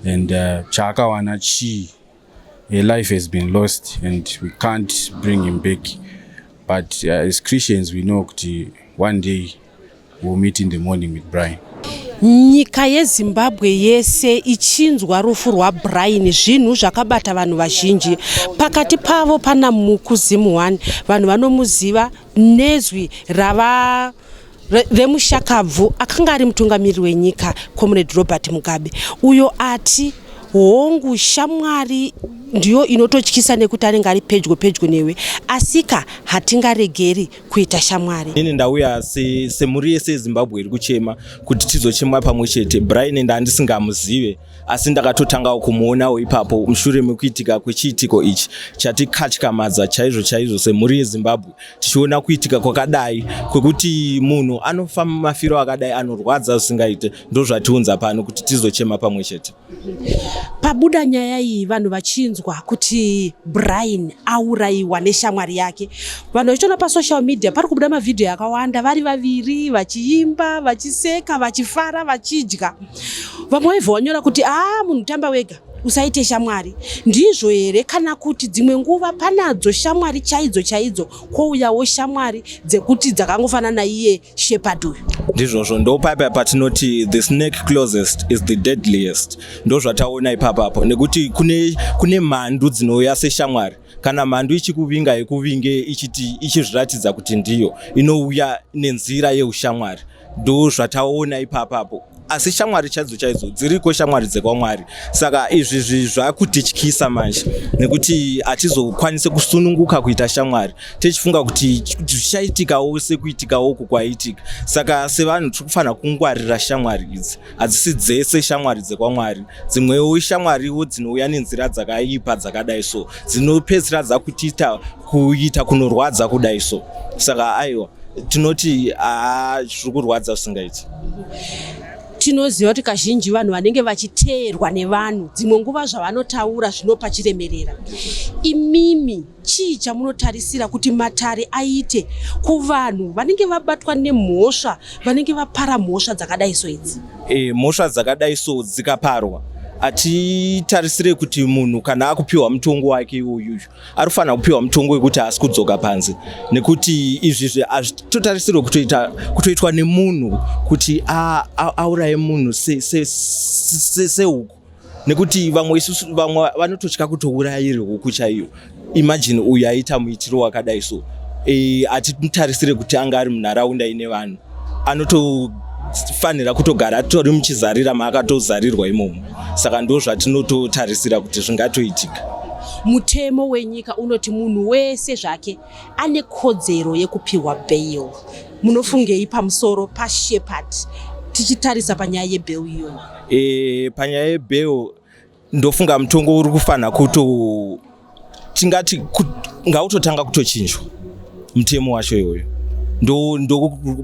and chaakawana chii. A life has been lost and we can't bring him back, but as Christians we know kuti one day we'll meet in the morning with Brian. Nyika yeZimbabwe yese ichinzwa rufu rwaBrian, zvinhu zvakabata vanhu vazhinji. Pakati pavo pana Mukuzimu1, vanhu vanomuziva nezwi rava remushakabvu akanga ari mutungamiriri wenyika, Comrade Robert Mugabe, uyo ati hongu, shamwari ndiyo inototyisa nekuti anenge ari pedyo pedyo newe, asika hatingaregeri kuita shamwari. Inini ndauya semhuri yese yeZimbabwe iri kuchema kuti tizochema pamwe chete. Brian ndandisingamuzive, asi ndakatotangawo kumuonawo ipapo mushure mekuitika kwechiitiko ichi chatikatyamadza chaizvo chaizvo semhuri yeZimbabwe, tichiona kuitika kwakadai kwekuti munhu anofa mafiro akadai anorwadza zvisingaite. Ndo zvatiunza pano kuti tizochema pamwe chete. Pabuda nyaya iyi, vanhu vachinzwa kuti Brian aurayiwa neshamwari yake, vanhu vachitoona pasocial media pari kubuda mavhidhiyo akawanda vari vaviri vachiimba, vachiseka, vachifara, vachidya. Vamwe vaibva vanyora kuti aa, munhu tamba wega, usaite shamwari. Ndizvo here, kana kuti dzimwe nguva panadzo shamwari chaidzo chaidzo, kwouyawo shamwari dzekuti dzakangofanana naiye Shepard uyu? Ndizvozvo, ndo paipa patinoti the snake closest is the deadliest. Ndo zvataona ipapapo, nekuti kune mhandu dzinouya seshamwari. Kana mhandu ichikuvinga, ikuvinge ichiti ichizviratidza kuti ndiyo inouya nenzira yeushamwari. Ndo zvataona ipapapo, asi shamwari chaidzo chaidzo dziriko, shamwari dzekwaMwari. Saka izvi zvakutityisa manje, nekuti hatizokwanisi kusununguka kuita shamwari tichifunga kuti zvichaitikawo sekuitikawo uku kwaitika. Saka sevanhu tiri kufanira kungwarira shamwari idzi. Hadzisi dzese shamwari dzekwaMwari, dzimwewo shamwariwo dzinouya nenzira dzakaipa dzakadai so, dzinopedzisira dzakutiita kuita kunorwadza kudai so. Saka aiwa, tinoti haa, zviri kurwadza zvisingaiti. Tinoziva kuti kazhinji vanhu vanenge vachiteerwa nevanhu, dzimwe nguva zvavanotaura zvinopa chiremerera. Imimi chii chamunotarisira kuti matare aite kuvanhu vanenge vabatwa nemhosva, vanenge vapara mhosva dzakadai so idzi? Mhosva dzakadai so dzikaparwa, hatitarisire kuti munhu kana akupiwa mutongo wake iwoyuyu ari kufanira kupiwa mutongo wekuti haasi kudzoka panze, nekuti izvizvi hazvitotarisirwe kutoitwa nemunhu kuti auraye munhu sehuku, nekuti vamwe isusu, vamwe vanototya kutouraya iri huku chaiyo. Imagine uyu aita muitiro wakadai so, hatimutarisire kuti anga ari munharaunda ine vanhu. Anotofanira kutogara atori muchizarira maakatozarirwa imomo. Saka ndo zvatinototarisira kuti zvingatoitika. Mutemo wenyika unoti munhu wese zvake ane kodzero yekupiwa bail. Munofungei pamusoro paShepard, tichitarisa panyaya yebail iyoyo? Panyaya yebail, ndofunga mutongo uri kufanira kuto tingati Ngautotanga kutochinjwa mutemo wacho iwoyo.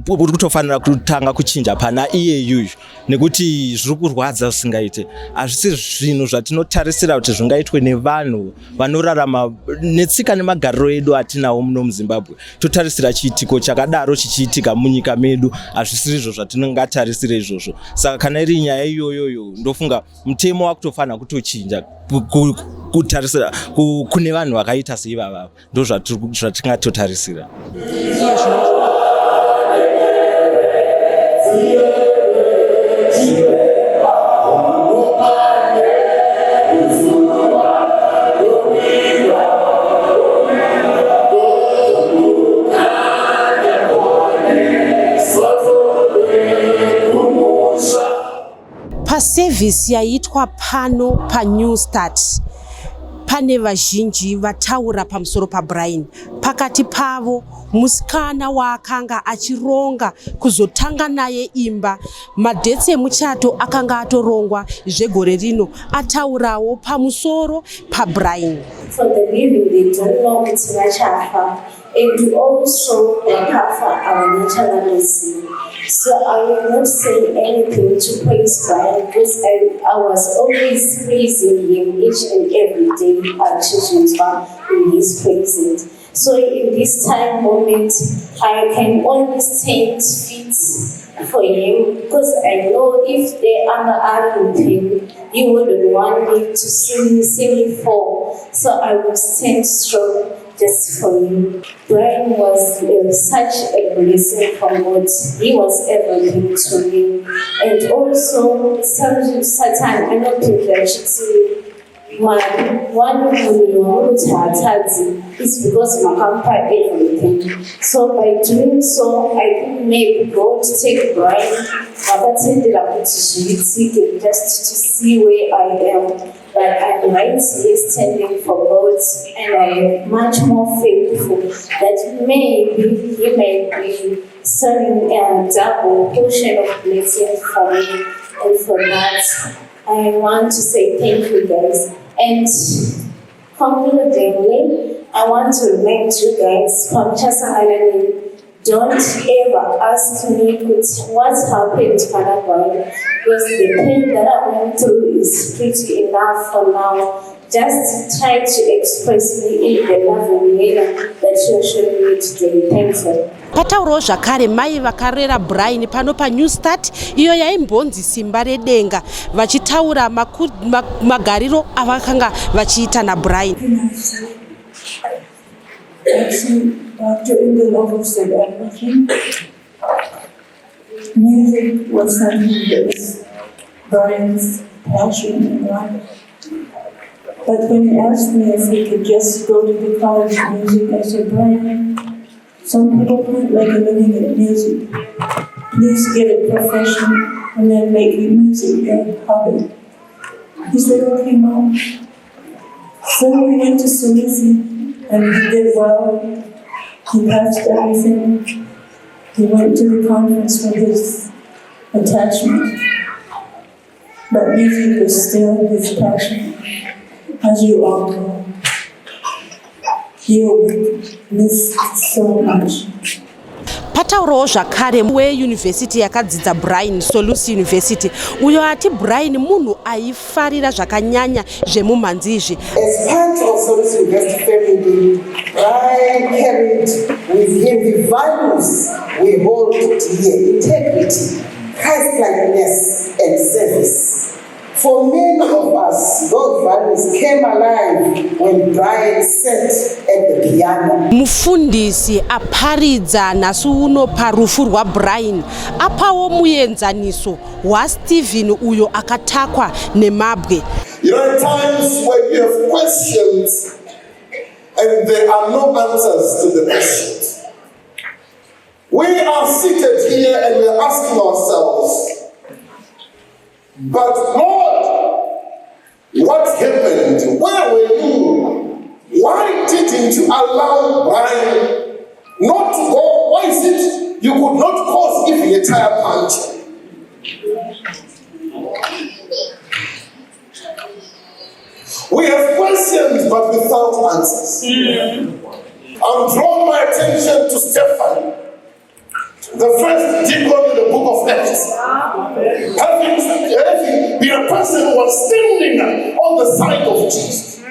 Uri kutofanira kutanga kuchinja pana iyeyuyu nekuti zviri kurwadza zvisingaite. Hazvisi zvinhu zvatinotarisira kuti zvingaitwe nevanhu vanorarama netsika nemagariro edu atinawo muno muZimbabwe. Totarisira chiitiko chakadaro chichiitika munyika medu, hazvisiri izvo zvatinongatarisira izvozvo. Saka kana iri nyaya iyoyoyo, ndofunga mutemo wakutofanira kutochinja kutarisira kune vanhu vakaita seivavava. Ndozvatingatotarisira. Pasevhisi yaitwa pano paNew Start pane vazhinji vataura pamusoro paBrian. Pakati pavo musikana waakanga achironga kuzotanga naye imba. Madhets emuchato akanga atorongwa zvegore rino ataurawo pamusoro paBrian. For the living they don't know kuti vachafa and also vakafa havana chavanoziva. So I will not say anything to praise Brian because I was always praising him each and every day achizvinzwa in his presence. So in this time moment, I can only stand fit for him because I know if there anga ari mupenyu, he wouldn't want me to see me fall. So I will stand strong just for him. Brian was such a blessing from God. He was everything to me. And also, Satan anopindura achiti Mwari one munhu wamunoti haatadzi is because makamupa everything. So by doing so, I think maybe God take Brian vakatendera kuti zviitike just to see where I am. But I'm right here standing for God, and I am much more faithful that maybe he may be sending a double portion of blessing for me. And for that, I want to say thank you guys. And concludingly, I want to remind you guys from Chasangalani, don't ever ask me what happened to Panagwai, because the pain that I went through is pretty enough for now. Just try to express me in the loving manner that you're showing me today. Thank you. Pataurawo zvakare mai vakarera Brian pano paNew Start iyo yaimbonzi Simba Redenga vachitaura magariro avakanga vachiita naBrian. Dr. Ndlovu said everything. Music was something that was Brian's passion in life. But when he asked me if he could just go to the college of music, I said, Brian, some people can't make a living at music. Please get a profession and then make music your hobby. He said, okay, Mom. So we went to Solusi and he did well. He passed everything. He went to the conference for his attachment. But music was still his passion, as you all know. He will be missed so much. Pataurawo zvakare weyunivhesiti yakadzidza Brian, Solusi University, uyo ati Brian munhu aifarira zvakanyanya zvemumhanzi izvi. As part of Solusi University family, Brian carried with him the values we hold dear: integrity, Christ-likeness, and service. For many of us, those values came alive when Brian sat at the piano. Mufundisi aparidza nhasi uno parufu rwaBrian apawo muenzaniso waStephen uyo akatakwa nemabwe. At times when you have questions and there are no answers to the questions. We are seated here and we are asking ourselves, but Lord, what happened? Where were you? Why didn't you allow Brian not to go? Why is it you could not cause even a tire puncture? We have questions. questions but without answers. I'll draw my attention to Stephen, the first deacon in the book of Acts. Having, having been a person who was standing on the side of Jesus.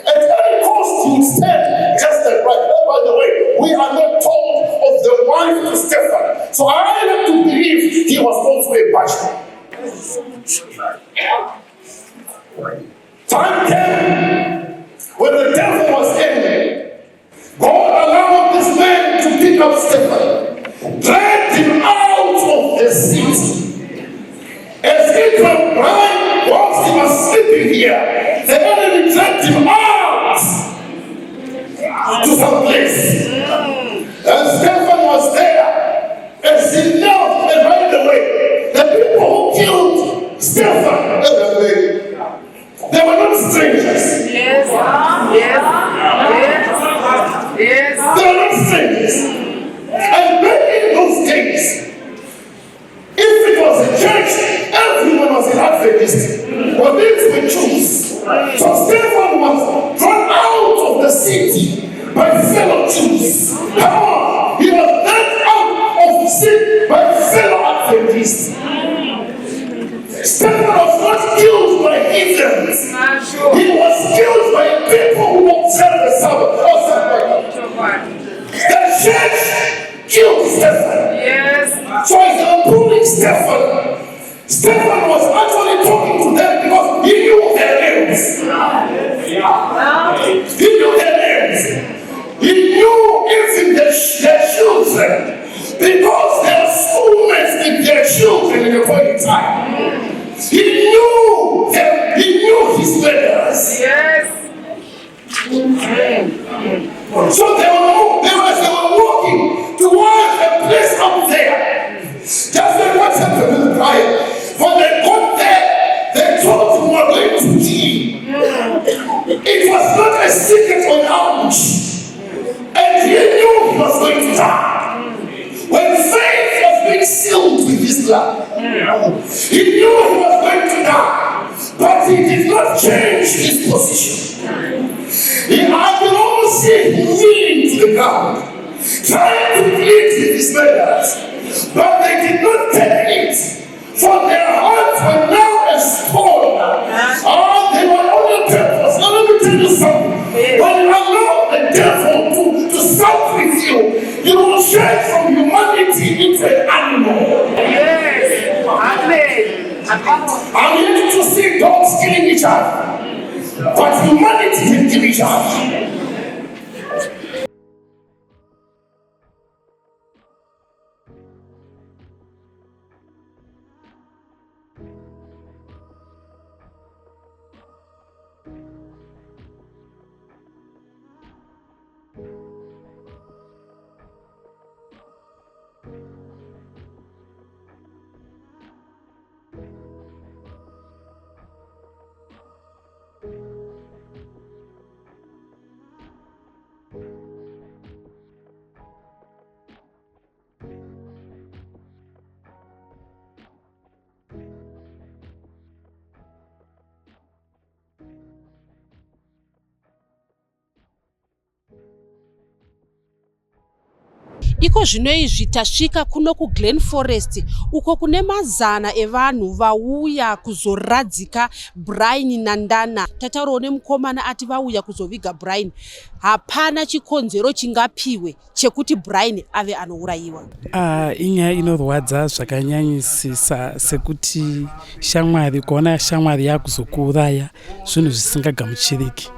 At any cost, he would stand just like right. Oh, by the way, we are not told of the wife to Stephen. So I have to believe he was also a bachelor. Time came when the devil was angry. God allowed this man to pick up Stephen, dragged him out of the city. As it were Brian, whilst he was sleeping here, the enemy dragged him out to some place. And Stephen was there. As he knelt, and by the way, the people who killed Stephen and the lady, they were not strangers. Yes. They were not strangers. And back in those days, if it was a church, everyone was an Adventist. But these were Jews. So Stephen was drawn out of the city by fellow Jews. Come on. He was dragged out of the city by fellow Adventists. Stephen was not killed by heathens. He was killed by people who observed the Sabbath. Oh, Sabbath. The church killed Stephen. So as they were pulling Stephen, Stephen was actually talking to them because he knew their names. He knew their names. He knew even their children because they were schoolmates with their children in a point in time. He knew them. He knew his murderers. So they were walking towards a place up there. Just like what happened with Brian. When they got there, they told him, "We're going to kill you." It was not a secret on ambush. And he knew he was going to die. When faith was being sealed with his blood, he knew he was going to die. But he did not change his position. I can almost see him kneeling to the ground, trying to plead with his murderers. But they did not take it, for their hearts were now as stone. Ah, they were only purpose. Now let me tell you something. When you allow the devil to suck with you, you will change from humanity into an animal. Yes. Amen. I'm yet to see dogs killing each other. But humanity can kill each other. Iko zvino izvi tasvika kuno kuGlen Forest, uko kune mazana evanhu vauya kuzoradzika Brian Nandana. Tataurawo nemukomana ati vauya kuzoviga Brian. Hapana chikonzero chingapiwe chekuti Brian ave anourayiwa. Inyaya inorwadza zvakanyanyisisa, sekuti shamwari, kuona shamwari yakuzokuuraya, zvinhu zvisingagamuchiriki.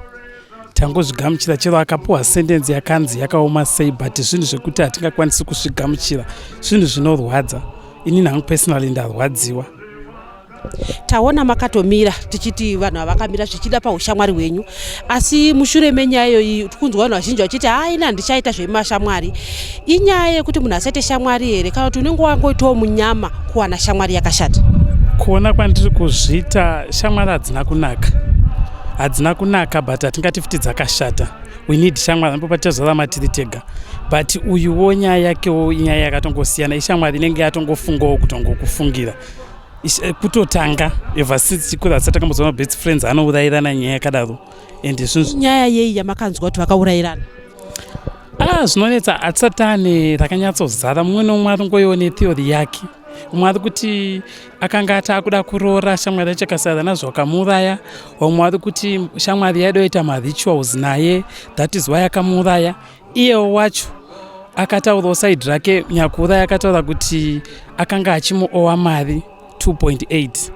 Tangozvigamuchira chero akapiwa sentence yakanzi yakaoma sei, but zvinhu zvekuti hatingakwanisi kuzvigamuchira, zvinhu zvinorwadza. Inini hangu personally ndarwadziwa. Taona makatomira, tichiti vanhu havakamira zvichida paushamwari hwenyu, asi mushure menyaya iyoyi tikunzwa vanhu vazhinji vachiti, "Haina, handichaita zvemashamwari." Inyaya yekuti munhu asaite shamwari here, kana kuti unenge wangoitawo munyama kuwana shamwari yakashata? Kuona kwandiri kuzviita, shamwari hadzina kunaka, hadzina kunaka, but hatingati futi dzakashata. We need shamwari ambo patichazorama tiri tega, but uyuwo nyaya yakewo inyaya yakatongosiyana. Ishamwari inenge yatongofungawo kutongokufungira. Eh, kutotanga ever since chikuru hatisati takambozoona best friends anourayirana nyaya yakadaro and zvinhu nyaya yei yamakanzwa kuti vakaurayirana? Ah, zvinonetsa, hatisati taane rakanyatsozara. Mumwe nomumwe ari ngoiwo netheory yake. Umwe ari kuti akanga ati akuda kuroora shamwari yacho akasara nazvo akamuuraya. Vamwe vari kuti shamwari yaidoita marituals naye, that is why akamuuraya. Iyewo wacho akataurawo side rake. Nyakuuraya akataura kuti akanga achimuowa mari 2.8.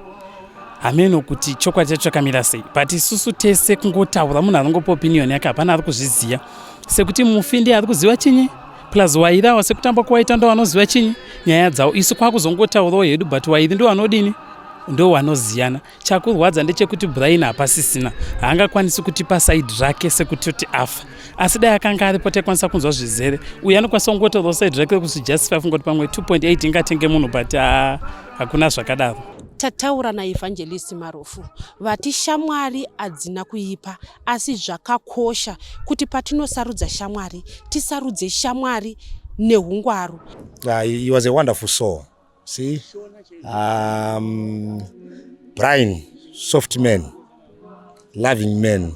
Hameno kuti chokwadi chacho chakamira sei, but isusu tese kungotaura, munhu aringopa opinion yake, hapana ari kuzviziva sekuti mufi ndiye ari kuziva chinyi, plus wairawa sekutamba kwawaita ndo vanoziva chinyi nyaya dzavo. Isu kwakuzongotaurawo hedu, but wairi ndo vanodini, ndo vanoziyana. Chakurwadza ndechekuti Brian hapasisina, haangakwanisi kutipa side rake sekutoti afa, asi dai akanga aripo taikwanisa kunzwa zvizere. Uyu anokwanisa kungotaurawo side rake rekuzvijustify, kungoti pamwe 2.8 ingatenge munhu, but hakuna zvakadaro. Tataura naEvangelist Marufu, vati shamwari hadzina kuipa, asi zvakakosha kuti patinosarudza shamwari tisarudze shamwari neungwaru. He was a wonderful soul. See? Brian, soft man, loving man.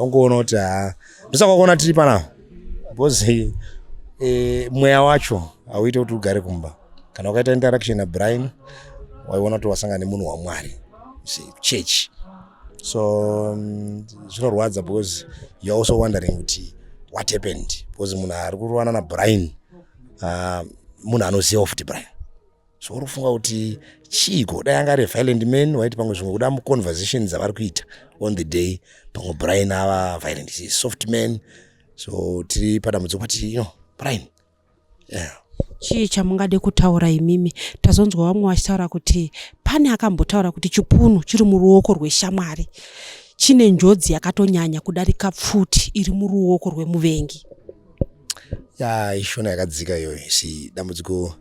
Ungoona kuti ha ndosaka kuona tiri panapa because mweya wacho hauite kuti ugare kumba. Kana ukaita interaction naBrian, waiona kuti wasangana nemunhu waMwari, see, church. So zvinorwadza because you are also wondering kuti what happened, because munhu ari kurovana naBrian munhu anoziva futi Brian. So uri kufunga kuti chiiko? Dai anga ari violent man, waiti pamwe zvimwe kuda muconversation dzavari kuita on the day, pamwe Brian ava violent. Is a soft man, so tiri padambudziko, but Brian, yeah. Chii chamungade kutaura imimi? Tazonzwa vamwe vachitaura kuti pane akambotaura kuti chipunu chiri muruoko rweshamwari chine njodzi yakatonyanya kudarika pfuti iri muruoko rwemuvengi. Ya, ishona yakadzika iyoyo. Si dambudziko,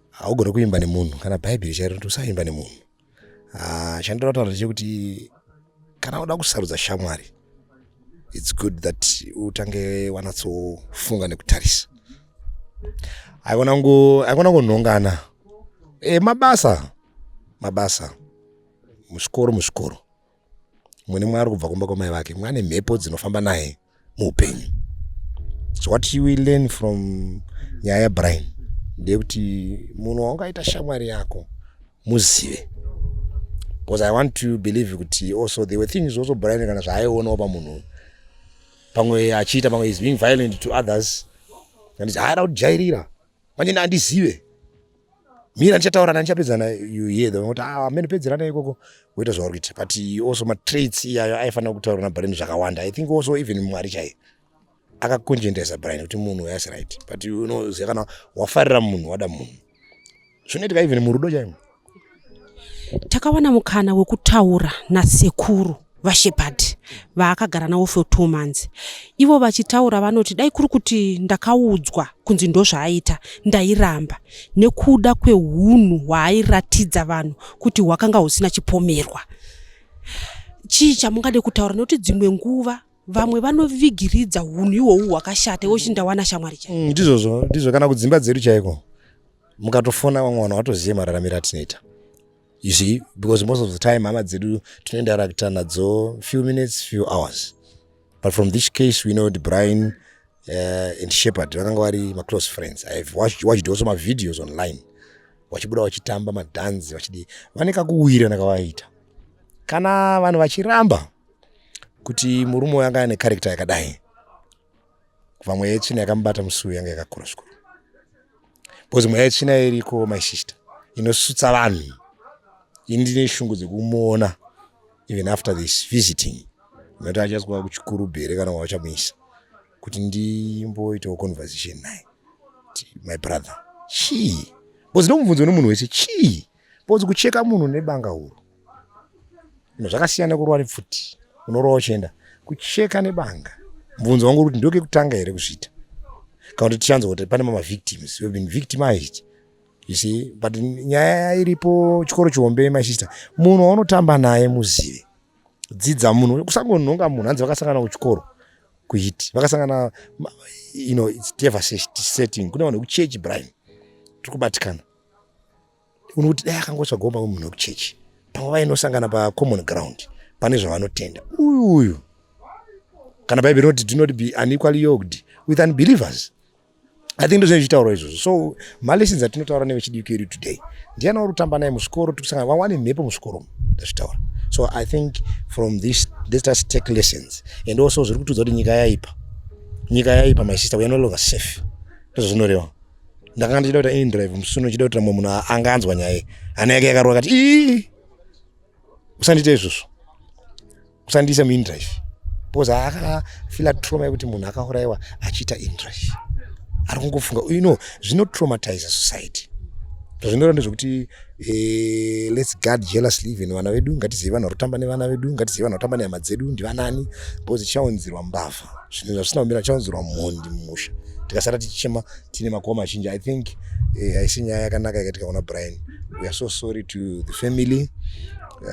haugoni kuimba nemunhu. Kana Bhaibheri chairo kuti usaimba nemunhu. Ah, chandoda kutaura ndechekuti kana uda kusarudza shamwari, it's good that utange wanatsofunga nekutarisa. Haikona kunhongana. Mabasa mabasa, muzvikoro muzvikoro, mune mwe ari kubva kumba kwamai vake, mwe ane mhepo dzinofamba naye muupenyu. So what you will learn from nyaya yaBrian ndeyekuti munhu waungaita shamwari yako muzive, because I want to believe kuti also there were things also Brian kana zvaaionawo pamunhu, pamwe achiita, pamwe is being violent to others, anditi haada kujairira manje handizive. Mira, ndichataura ndichapedzana. You hear them kuti, "Ah, amene pedzerana ikoko," woita zvauri kuita. But also matraits iyayo aifanira kutaura naBrian zvakawanda. I think also even Mwari chaiye akakonjendesa Brian kuti munhu yes, right, but unoziva kana wafarira munhu, wada munhu, zvinoitika even murudo chaimo. Takawana mukana wekutaura nasekuru vaShepard vaakagara navo for 2 months. Ivo vachitaura vanoti dai kuri kuti ndakaudzwa kunzi ndozvaaita, ndairamba nekuda kweunhu hwaairatidza vanhu kuti hwakanga husina chipomerwa. Chii chamungade kutaura? Nekuti dzimwe nguva vamwe vanovigiridza unhu ihwohwu hwakashata, iwo chiti ndawana shamwari chai. Ndizvozvo, ndizvo. Kana kudzimba dzedu chaiko, mukatofona vamwe vanhu vatozive mararamiro atinoita, you see, because most of the time hama dzedu tinointeracta nadzo few minutes, few hours. But from this case we know kuti Brian and Shepard vakanga vari maclose friends. I have watched also mavideos online vachibuda vachitamba madhanzi, vachidi vane kakuwirana kavaita. Kana vanhu vachiramba kuti murume uyu anga ane character yakadai, kubva mweya yetsvina yakamubata musi uyu yanga yakakura zvikuru, because mweya yetsvina iriko, my sister, inosutsa vanhu. Ini ndine shungu dzekumuona even after this visiting, nokuti achazwa kuchikurubhi here kana wachamuisa, kuti ndimboitawo conversation naye kuti, "My brother, chii?" Because ndomubvunzo nemunhu wese, chii? Because kucheka munhu nebanga huru ino zvakasiyana kurova nepfuti, unorova uchienda. Kucheka nebanga, mubvunzo wangu uri kuti ndokekutanga here kuzviita, kana kuti tichanzwa kuti pane mamavictims, we have been victimized, you see. But nyaya iripo, chikoro chihombe, my sister, munhu waunotamba naye muzive, dzidza munhu, kusangonhonga munhu. Hanzi vakasangana kuchikoro kuiti vakasangana, it's devastating. Kune vanhu vekuchechi, Brian, tiri kubatikana. Unokuti dai akangotsvagawo pamwe munhu wekuchechi, pamwe vainosangana pacommon ground pane zvavanotenda. Uyu uyu kana Bhaibheri rinoti do not be unequally yoked with unbelievers. I think ndozvinenge zvichitaurwa izvozvo. So malessons atinotaura nevechidiki edu today, ndiani uri kutamba naye muzvikoro, tikusangana vawane mhepo muzvikoro, ndazvitaura. So I think from this let us take lessons, and also zviri kutiudza kuti nyika yaipa, nyika yaipa, my sister, we are no longer safe. Ndozvazvinoreva. Ndakanga ndichida kuita indrive musi uno, ndichida kuitira mumwe munhu anga anzwa nyaya, hana yake yakarova kati ii, usandiite izvozvo, usandiisa muindrive, because akafila trauma yekuti munhu akaurayiwa achiita indrive, ari kungofunga, zvinotraumatize society. Zvazvinoreva ndezvekuti let's guard jealously even vana vedu. Ngatizive vanhu vari kutamba nevana vedu, ngatizive vanhu vari kutamba nehama dzedu ndivanani, because tichaunzirwa mbavha, zvinhu zvasina kumira, tichaunzirwa mhondi mumusha, tikasara tichichema tine makuva mazhinji. I think haisi nyaya yakanaka yakaitika kuna Brian. We are so sorry to the family,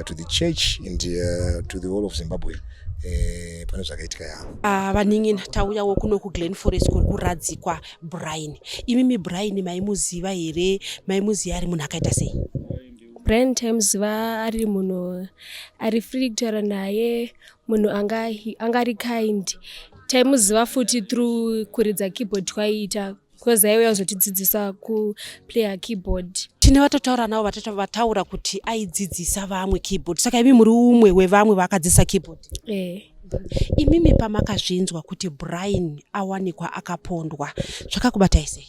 to the church and to the whole of Zimbabwe pane zvakaitika yavo. Vanin'ina, tauyawo kuno kuGlen Forest kuri kuradzikwa Brian. Imimi Brian maimuziva here? Maimuziva ari munhu akaita sei? Brian taimuziva ari munhu ari free kutaura naye, munhu anga anga ari kind. Taimuziva futi through kuridza keyboard kwaiita, because aiuya kuzotidzidzisa kuplaya keyboard. Tine vatotaura navo, vataura kuti aidzidzisa vamwe keyboard. Saka imi muri umwe wevamwe vaakadzidzisa keyboard? Eh. Imimi pamakazvinzwa kuti Brian awanikwa akapondwa, zvakakubatai sei?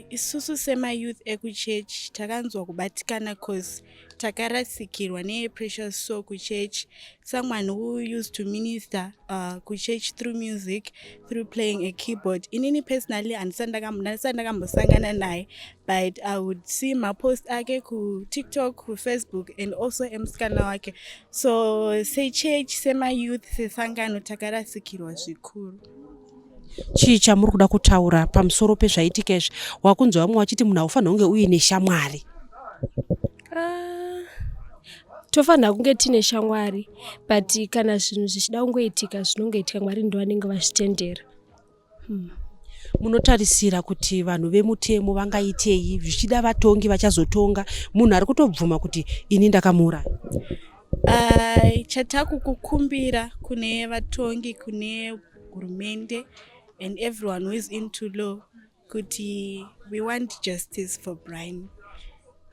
Isusu semayouth ekuchechi takanzwa kubatikana, cause takarasikirwa neprecious soul kuchechi, someone who used to minister kuchurch through music, through playing a keyboard. Inini personally handisati ndakambosangana naye, but I would see mapost ake kuTikTok, kuFacebook and also emusikana wake. So sechurch, semayouth, sesangano, takarasikirwa zvikuru. Chii chamuri kuda kutaura pamusoro pezvaitika izvi? Wakunzwa vamwe vachiti munhu haufanira kunge uine shamwari. Ah, tofanira kunge tine shamwari, but kana zvinhu zvichida kungoitika, zvinongoitika. Mwari ndo vanenge vazvitendera. Munotarisira kuti vanhu vemutemo vangaitei? Zvichida vatongi vachazotonga munhu ari kutobvuma kuti ini ndakamuuraya. Chatakukukumbira kune vatongi, kune hurumende and everyone who is into law, kuti we want justice for Brian,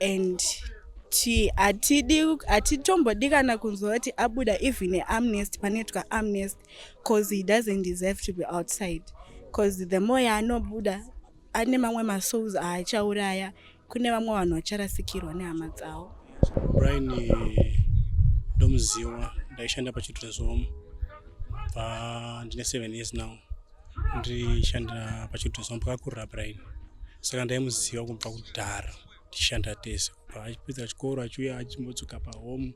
and hatidi, hatitombodi kana kunzwa kuti abuda, even neamnesty, panoitwa amnesty, cause he doesn't deserve to be outside, cause the more yaanobuda, ane mamwe masouls aachauraya, kune vamwe vanhu vacharasikirwa nehama dzavo. Brian ndomuziva, ndaishanda pachildren's home bva ndine 7 years now ndishandira pachildren's home pakakurira Brian. Saka ndaimuziva kubva kudhara tichishanda tese, kubva achipedza chikoro achiuya achimbodzoka pahome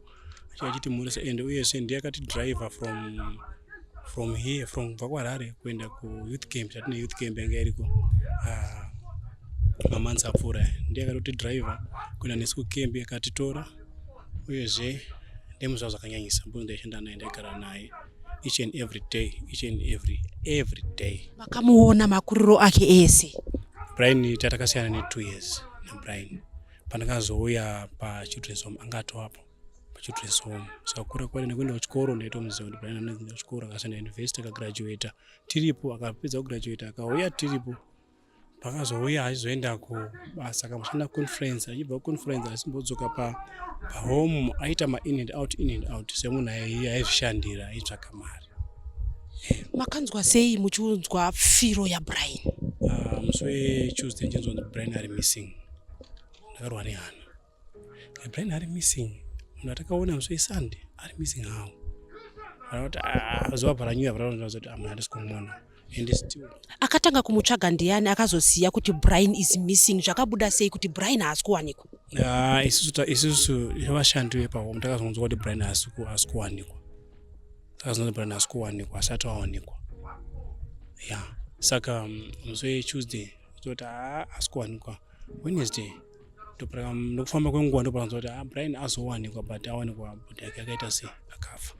achiuya achitimhurisa, and uyezve ndiye akatidriver from here, from kubva kuHarare kuenda kuyouth camp. Tatine youth camp yanga iriko mamonths apfuura, ndiye akatotidriver kuenda nesu kucamp, akatitora. Uyezve ndemuziva zvakanyanyisa because ndaishanda naye, ndaigara naye each and every day, each and every day. Makamuona makuriro ake ese? Brian tatakasiyana ne2 years naBrian. Pandakazouya pachildren's home anga atovapo pachildren's home. Saka kukura kwake nekuenda kuchikoro, ndaitomuziva kuti Brian anoenda kuchikoro, akazoenda university, akagraduata tiripo, akapedza kugraduata akauya tiripo. Pakazouya achizoenda kubasa, akamboshanda conference, achibva kuconference achimbodzoka pahome, aita main and out, in and out, semunhu aizvishandira, aitsvaka mari. Makanzwa sei muchiunzwa firo yaBrian? Musi weTuesday ndichinzwa kuti Brian ari missing, ndakarwa nehana. Brian ari missing, munhu atakaona musi weSunday ari missing, how? Kuti zuva bva ranyuya, kuti munhu handisi kumuona, and still Akatanga kumutsvaga ndiani? Akazoziva kuti Brian is missing, zvakabuda sei kuti Brian haasi kuwanikwa? Isusu vashandi vepahome takazonzwa kuti Brian haasi kuwanikwa. Takazonzwa kuti Brian haasi kuwanikwa, asati awanikwa ya. Saka musi weTuesday toti haasi kuwanikwa, Wednesday nokufamba kwenguva ndopakanzwa kuti Brian azowanikwa, but awanikwa body yake akaita sei, akafa.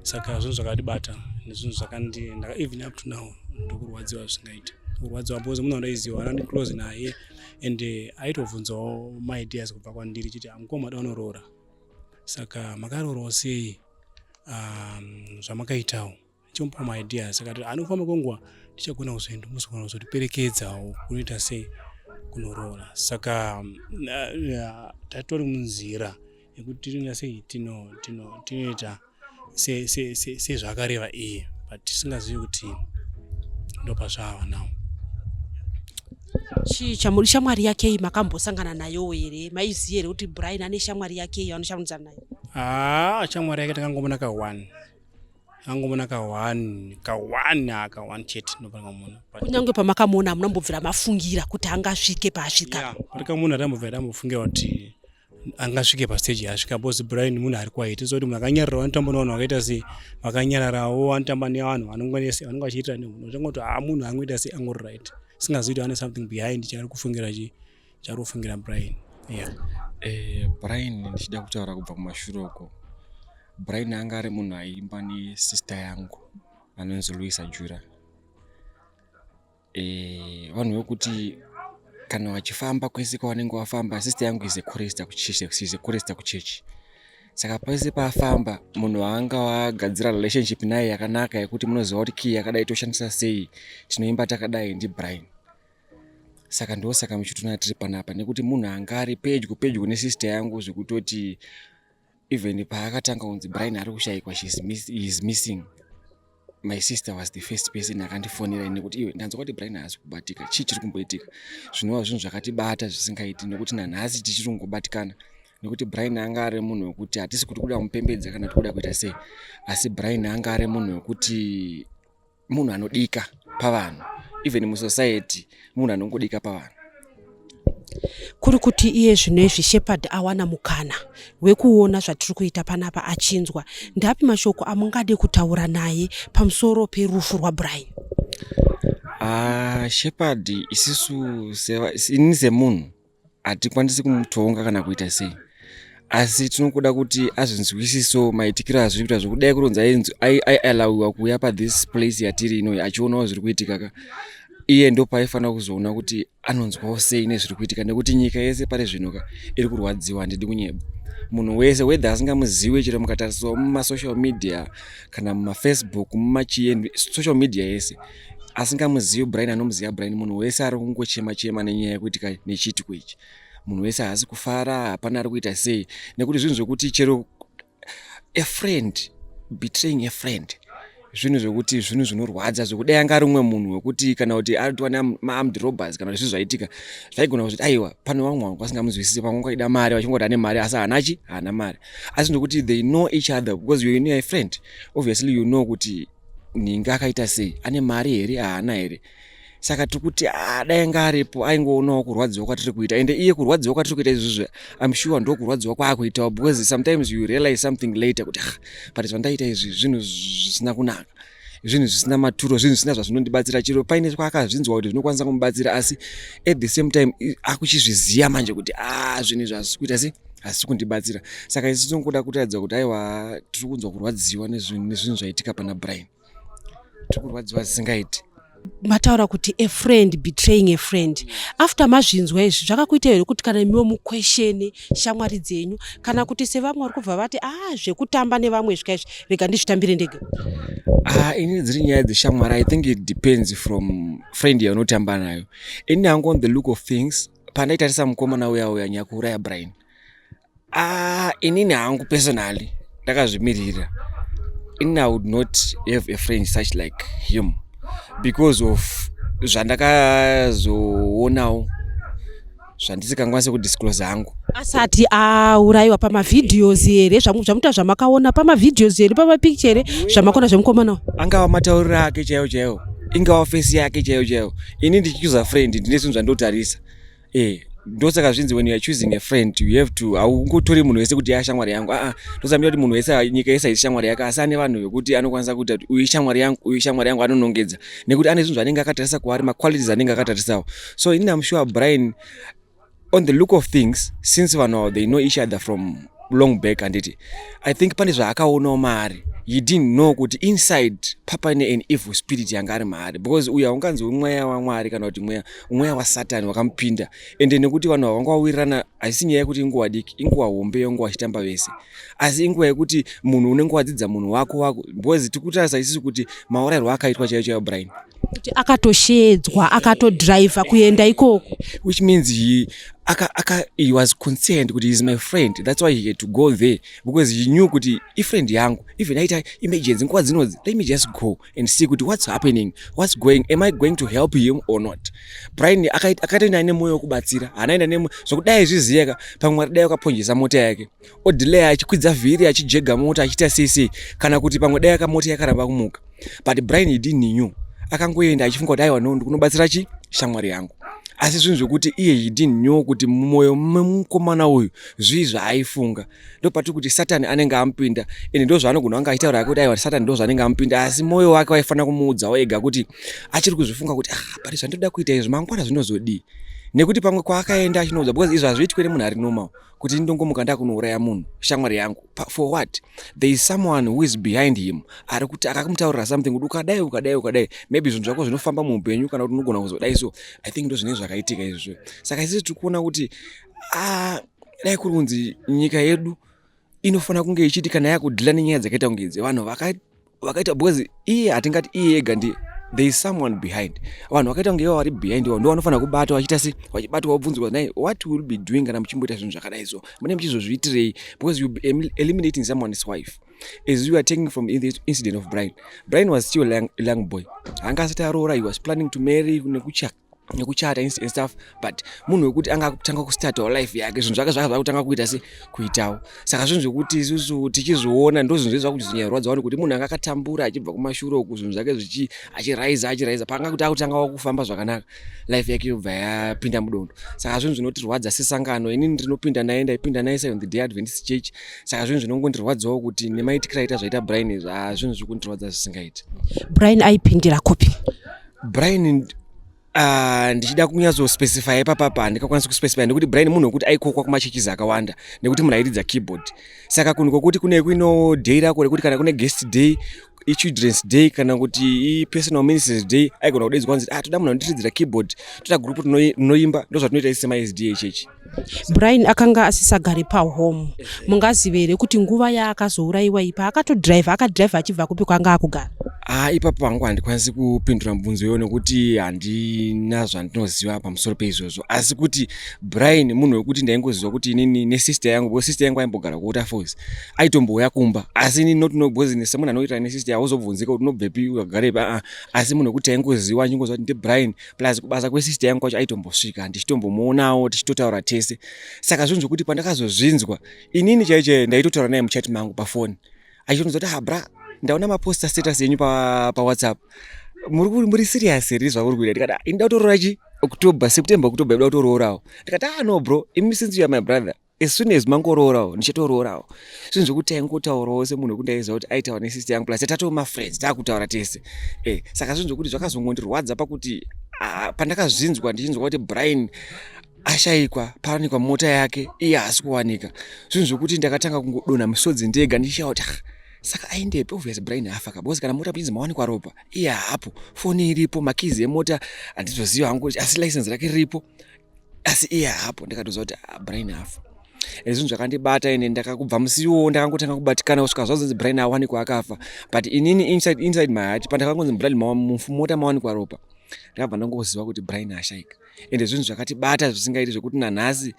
Saka zvinhu zvakandibata nezvinhu zvakandi, even up to now ndokurwadziwa zvisingaiti. Kurwadziwa because munhu wandaiziva andi close naye and aitobvunzawo maideas kubva kwandiri chiti amukoma da unoroora, saka makaroorwawo sei, zvamakaitawo chimupa maideas. Saka anofamba kwenguva tichagona kuzoenda, muzogona kuzotiperekedzawo kunoita sei kunoroora. Saka tatori munzira yekuti tinoita sei, tinoita sezvaakareva iye, but tisingazivi kuti ndopazvava now. Chii chamuri, shamwari yake iyi makambosangana nayo here? Maiziva here kuti Brian ane shamwari yake iyi anoshamwaridzana nayo? Haa, shamwari yake takangomona ka1, takangomona ka1 ka1 ka1 chete ndopangamuona. Kunyange pamakamuona hamuna mbobvira mafungira kuti angasvike paasvika? Patakamuona tambobvira tambofungira kuti angasvike pastage yaasvika, because Brian munhu ari quiet. So kuti munhu akanyararawo, anotamba nevanhu vakaita sei, vakanyararawo, anotamba nevanhu vanenge vachiitira nemunhu uchangoti haa, munhu angoita sei, angori right, singazivi kuti ane something behind chaari kufungira, chi chaari kufungira Brian, yeah. Brian, ndichida kutaura kubva kumashure uko, Brian anga ari munhu aiimba nesister yangu anonzi Louisa Jura. Vanhu vekuti kana vachifamba kwese kwavanenge vafamba, sister yangu is a chorister kuchechi, is a chorister kuchechi. Saka pese paafamba, munhu waanga wagadzira relationship naye yakanaka yekuti munoziva kuti key yakadai toshandisa sei, tinoimba takadai, ndiBrian. Saka ndosaka muchitoona tiri panapa, nekuti munhu anga ari pedyo pedyo nesister yangu, zvekutoti even paakatanga kunzi Brian ari kushayikwa, is missing, my sister was the first person akandifonera nekuti, "Iwe, ndanzwa kuti Brian haasi kubatika, chii chiri kumboitika?" Zvinova zvinhu zvakatibata zvisingaiti, nekuti nanhasi tichiri kungobatikana, nekuti Brian anga ari munhu wekuti hatisi kuti kuda kumupembedza kana kuti kuda kuita sei, asi Brian anga ari munhu wekuti munhu anodika pavanhu, even musociety munhu anongodika pavanhu. Kuri kuti iye zvino izvi Shepard awana mukana wekuona zvatiri kuita panapa, achinzwa, ndapi mashoko amungade kutaura naye pamusoro perufu rwaBrian? Shepard, isusu ini semunhu hatikwanisi kumutonga kana kuita sei, asi tinokuda kuti azvinzwisiso maitikiro azviri kuita, zvokudai kuronzi aiallowiwa kuuya pathis place yatiri inoyi achionawo zviri kuitika ka, iye ndo paaifanira kuzoona kuti anonzwawo sei nezviri kuitika, nekuti nyika yese pari zvino ka iri kurwadziwa. Handidi kunyeba, munhu wese, whether asingamuzivi, chero mukatarisawo mumasocial media kana mumafacebook, mumachie social media yese, asingamuzivi Brian, anomuziva Brian, munhu wese ari kungochema chema nenyaya yekuitika nechiitiko ichi. Munhu wese haasi kufara, hapana ari kuita sei, nekuti zvinhu zvekuti chero a friend betraying a friend, zvinhu zvekuti zvinhu zvinorwadza, zvekudai anga ari umwe munhu wekuti kana kuti aritwa nemaarmed robbers kana kuti zvinhu zvaitika, zvaigona kuzoti aiwa, pane vamwe vanhu vasingamuzwisisi, pamwe kwaida mari, vachingoti ane mari, asi haanachi haana mari. Asi ndokuti they know each other, because you know a friend, obviously you know kuti nhingi akaita sei, ane mari here, haana here. Saka tiri kuti dai anga aripo aingoonawo kurwadziwa kwatiri kuita, ende iye kurwadziwa kwatiri kuita izvozvo, I'm sure ndo kurwadziwa kwaakuitawo, because sometimes you realize something later kuti, "Ah, but zvandaita izvi zvinhu zvisina kunaka, zvinhu zvisina maturo, zvinhu zvisina zvazvinondibatsira." Chero paine kwaakazvinzwa kuti zvinokwanisa kumubatsira, asi at the same time akuchizviziva manje kuti a, zvinhu izvi hazvisi kuita sei, hazvisi kundibatsira. Saka isu tinongoda kutaridza kuti aiwa, tiri kunzwa kurwadziwa nezvinhu zvaitika pana Brian, tiri kurwadziwa zvisingaiti. Mataura kuti a friend betraying a friend. After mazvinzwa izvi, zvakakuita here kuti kana imiwo muquestione shamwari dzenyu, kana kuti sevamwe vari kubva vati, "A, zvekutamba nevamwe svika izvi, rega ndizvitambire ndega"? Ah, ini dziri nyaya dzeshamwari, I think it depends from friend yaunotamba nayo. Ini hangu, on the look of things, pandaitarisa mukomana uya uya nyakuuraya Brian, ah, inini hangu personally ndakazvimirira, ini I would not have a friend such like him, because of zvandakazoonawo zvandisingakwanisi kudisclose hangu. Asati aurayiwa pamavideos here, zvamuta zvamakaona pamavideos here, pamapicture here, zvamakaona zvemukomana uyu? Angava matauriro ake chaiwo chaiwo, ingava face yake chaiwo chaiwo. Ini ndichichoosa friend, ndine zvinhu zvandotarisa. Ndosaka zvinzi when you are choosing a friend, you have to, haungotori munhu wese kuti yashamwari yangu. Aa, ndosaka kuti munhu wese, nyika yese haisi shamwari yake, asi ane vanhu vekuti anokwanisa kuita kuti uyu ishamwari yangu, uyu ishamwari yangu, anonongedza nekuti ane zvinhu zvaanenge akatarisa kwaari, maqualities anenge akatarisawo. So ini am sure Brian, on the look of things, since vanhu ava they know each other from Long back, handiti? I think pane zvaakaonawo maari. He didn't know kuti inside papaine an evil spirit yanga ari maari, because uyu haunganzi mweya waMwari kana kuti mweya waSatani wakamupinda. Ende nekuti vanhu vavanga vawirirana, haisi nyaya yekuti inguva diki, inguva hombe yonguva vachitamba vese, asi inguva yekuti munhu unenge wadzidza munhu wako wako, because tikutarisa isusu kuti maurayirwo akaitwa chaiyo chaiyo Brian, kuti akatoshedzwa, akatodhiraivha kuenda ikoko. Which means he aka, aka, he was concerned kuti he is my friend. That's why he had to go there, because he knew kuti ifriend yangu. Even aita emergency nguva dzinodzi, let me just go and see kuti what's happening, what's going, am I going to help him or not? Brian akatoenda nemwoyo wekubatsira, haanaenda nemo zvokudai zviziyeka. Pamwe dai akaponjesa mota yake, odelay, achikwidza vhiri, achijega mota, achiita sei sei, kana kuti pamwe dai akamota yakaramba kumuka. But Brian, he didn't knew. Akangoenda achifunga kuti aiwa, no, ndikunobatsira chi shamwari yangu. Asi zvinhu zvekuti iye he didn't know kuti mumwoyo memukomana uyu zvii zvaaifunga. Ndopatiri kuti Satani anenge amupinda, ende ndo zvaanogona kunge achitaura kuti aiwa, Satani ndo zvaanenge amupinda. Asi mwoyo wake waifanira kumuudzawo ega kuti achiri kuzvifunga kuti, ah, but zvandoda kuita izvi mangwana zvinozodii? Nekuti pamwe kwaakaenda achinoudza, because izvi hazviitwe nemunhu ari normal kuti ndongomuka ndakunouraya munhu, shamwari yangu. For what? There is someone who is behind him ari kuti akakumutaurira something kuti ukadai, ukadai, ukadai, maybe zvinhu zvako zvinofamba muupenyu, kana kuti unogona kuzodai. So I think ndo zvinenge zvakaitika izvozvo. Saka isusu tiri kuona kuti, ah, dai kuri kunzi nyika yedu inofanira kunge ichiti kana yakudhila nenyaya dzakaita kunge idzi, vanhu vakaita, because iye hatingati iye ega ndi, there is someone behind. Vanhu vakaita kunge ivo vari behind ivo ndo vanofanira kubatwa, vachiita se vachibatwa, vobvunzwa, nai, what will be doing kana muchimboita zvinhu zvakadai? So mune muchizozviitirei? Because you be eliminating someone's wife, as you are taking from the incident of Brian. Brian was still a young boy, anga asati aroora. He was planning to marry nekuchata and stuff, but munhu wekuti anga kutanga kustartawo life yake, zvinhu zvake zvaka zvakutanga kuita se kuitawo. Saka zvinhu zvekuti isusu tichizviona, ndo zvinhu zvezvakuchizonyarwadza vanhu kuti munhu anga akatambura achibva kumashure uku, zvinhu zvake zvichi achiraisa, achiraisa, paanga kuti akutangawo kufamba zvakanaka, life yake yobva yapinda mudondo. Saka zvinhu zvinotirwadza sesangano. Inini ndinopinda naye, ndaipinda naye Seventh Day Adventist Church. Saka zvinhu zvinongondirwadzawo kuti nemaitikiro aita zvaita Brian izvi, zvinhu zviri kundirwadza zvisingaiti. Brian aipindira kupi? Brian, ndichida kunyatsospecify ipapapa handingakwanisi kuspecify, nekuti Brian munhu wekuti aikokwa kumachurches akawanda, nekuti munhu airidza keyboard. Saka kunhu kwokuti kune kuino day rako rekuti kana kune guest day, ichildren's day, kana kuti ipersonal ministries day, aigona kudaidzwa kunzi, ah, toda munhu anotiridzira keyboard, toda group rinoimba. Ndo zvatinoita isi semaSDA church. Brian akanga asisagari pahome. Mungazive here kuti nguva yaakazourayiwa ipa akatodhiraivha, akadhiraivha achibva kupi kwanga akugara? Ah, ipapo hangu handikwanisi kupindura mubvunzo iyoyo, nekuti handina zvandinoziva pamusoro peizvozvo. Asi kuti Brian munhu wekuti ndaingoziva kuti inini nesister yangu, because sister yangu aimbogara kuWaterfalls, aitombouya kumba. Asi inini not know, because semunhu anoita nesister hauzobvunzika kuti unobvepi, ukagarepi. Aa, asi munhu wekuti taingoziva, achingoziva kuti ndiBrian, plus kubasa kwesister yangu kwacho aitombosvika, ndichitombomuonawo, tichitotaura tese. Saka zvinhu zvokuti pandakazozvinzwa inini chaiyo chaiyo, ndaitotaura naye muchati mangu pafoni, achitonzwa kuti, ah, bra, ndaona maposta status yenyu paWhatsApp, muri serious here zvauri kuita? Ndikati, ah, ini kutoroora chi October, September, October ida kutoroorawo. Ndikati, ah, no bro, imi, since you are my brother, as soon as mangoroorawo ndichatoroораwo. Zvinhu zvekuti taingotaurawo semunhu wekuti ndaiziva kuti aitaura nesister yangu, plus tatova mafriends, taakutaura tese. Saka zvinhu zvokuti zvakazongondirwadza pakuti, ah, pandakazvinzwa, ndichinzwa kuti Brian ashayikwa, pawanikwa mota yake, iye haasi kuwanika, zvinhu zvokuti ndakatanga kungodonha misodzi ndega, ndichishawa kuti, ah, saka aendepi? Obvious Brian afa ka, because kana mota pichinzi mawanikwa ropa, iye haapo, foni iripo, makizi emota handizoziva hangu, asi license rake riripo, asi iye haapo. Ndikatoziva kuti, ah, Brian afa. Ende zvinhu zvakandibata, ende ndakakubva musi iwowo ndakangotanga kubatikana kusvika zvazonzi Brian awanikwa akafa. But inini inside my heart, pandakangonzi Brian mota mawanikwa ropa, ndakabva ndangoziva kuti Brian ashayika. Ende zvinhu zvakatibata zvisingaiti, zvekuti nanhasi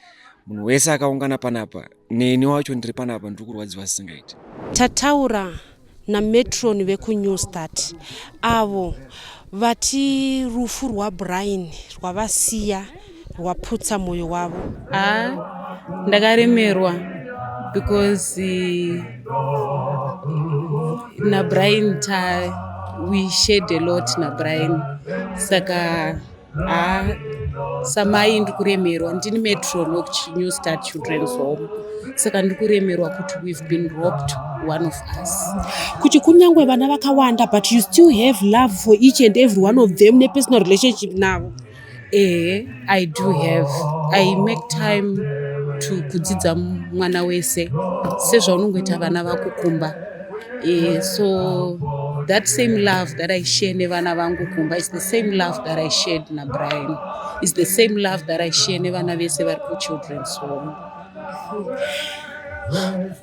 munhu wese akaungana panapa, neni wacho ndiri panapa, ndiri kurwadziwa zvisingaiti. Tataura namatron vekuNew Start, avo vati rufu rwaBrian rwavasiya rwaputsa mwoyo wavo. Ha, ndakaremerwa because naBrian ta we shared a lot naBrian. Saka ha, samai ndikuremerwa. Ndini matron wekuNew Start Children's Home, saka ndikuremerwa kuti we've been robbed one of us. Kuti kunyange vana vakawanda, but you still have love for each and every one of them, nepersonal relationship navo. Ehe, I do have. I make time. to kudzidza mwana wese sezvaunongoita vana vako kumba. So that same love that I share nevana vangu kumba is the same love that I shared naBrian, is the same love that I share nevana vese vari kuchildren's home.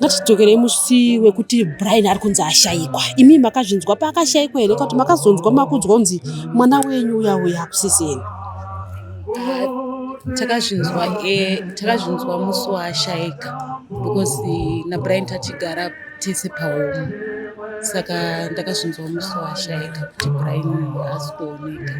Ngatidzokerei musi wekuti Brian ari kunzi ashayikwa. Imi makazvinzwa paakashayikwa here, kuti makazonzwa makudzwa kunzi mwana wenyu uya uya akusiseni? Takazvinzwa musi waashayika, because naBrian tachigara tese pahome, saka ndakazvinzwa musi waashayika kuti Brian haasi kuoneka.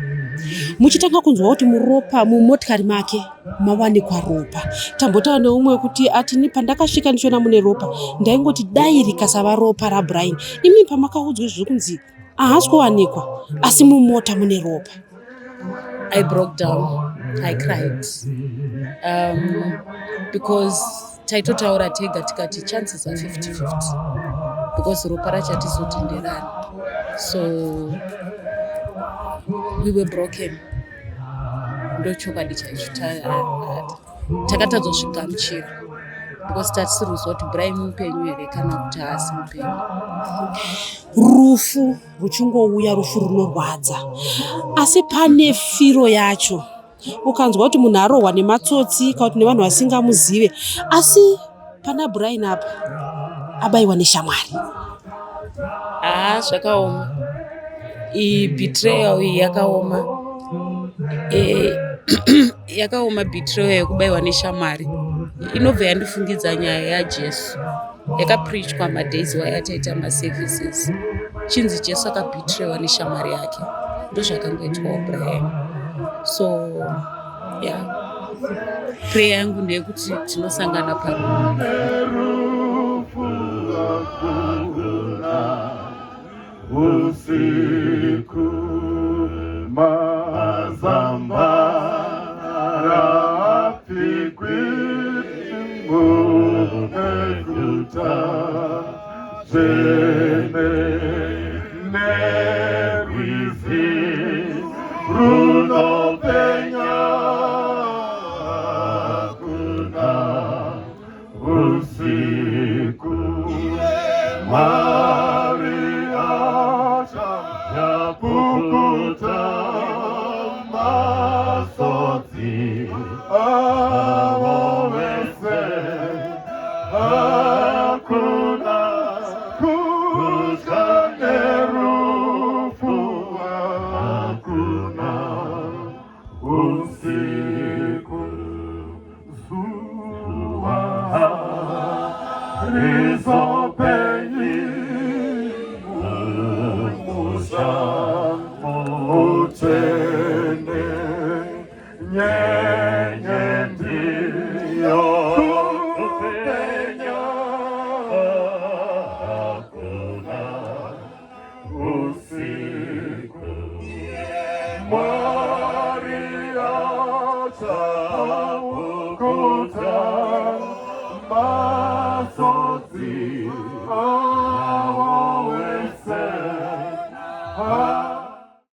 Muchitanga kunzwa kuti muropa, mumotikari make mawanikwa ropa, tambotaura neumwe wekuti atini, "Pandakasvika ndichiona mune ropa, ndaingoti dai rikasava ropa raBrian." Imi pamakaudzwa zviri kunzi haasi kuwanikwa asi mumota mune ropa? I broke down. I cried. Because taitotaura tega tikati chances are 50-50, because ropa racho hatizotenderani. So we were broken. Ndochokwadi chaicho, takatadza kuzvigamuchira because tatisiri kuziva kuti Brian mupenyu here kana kuti haasi mupenyu. Rufu ruchingouya, rufu runorwadza, asi pane firo yacho ukanzwa kuti munhu arohwa nematsotsi kana kuti nevanhu vasingamuzive, asi pana Brian apa abayiwa neshamwari. Haa, zvakaoma. Iyi betrayal iyi yakaoma. Yakaoma betrayal yekubayiwa neshamwari. Inobva yandifungidza nyaya yaJesu yakapreachwa madays wayataita maservices, chinzi Jesu akabetrayiwa neshamwari yake. Ndozvakangoitwawo Brian. So yeah, prayer yangu ndeyekuti tinosangana parumuko. Usiku mazambara apfikwi muneguta dzvene, nerwizi runopenya kuna usiku. Mwari achapukuta masodzi avo vese, hakuna kutya nerufu, hakuna usiku. Zuva rizopenyi mumusha mutsvene, nyenye ndiyo kupenya, hakuna usiku. Mwari achapukuta.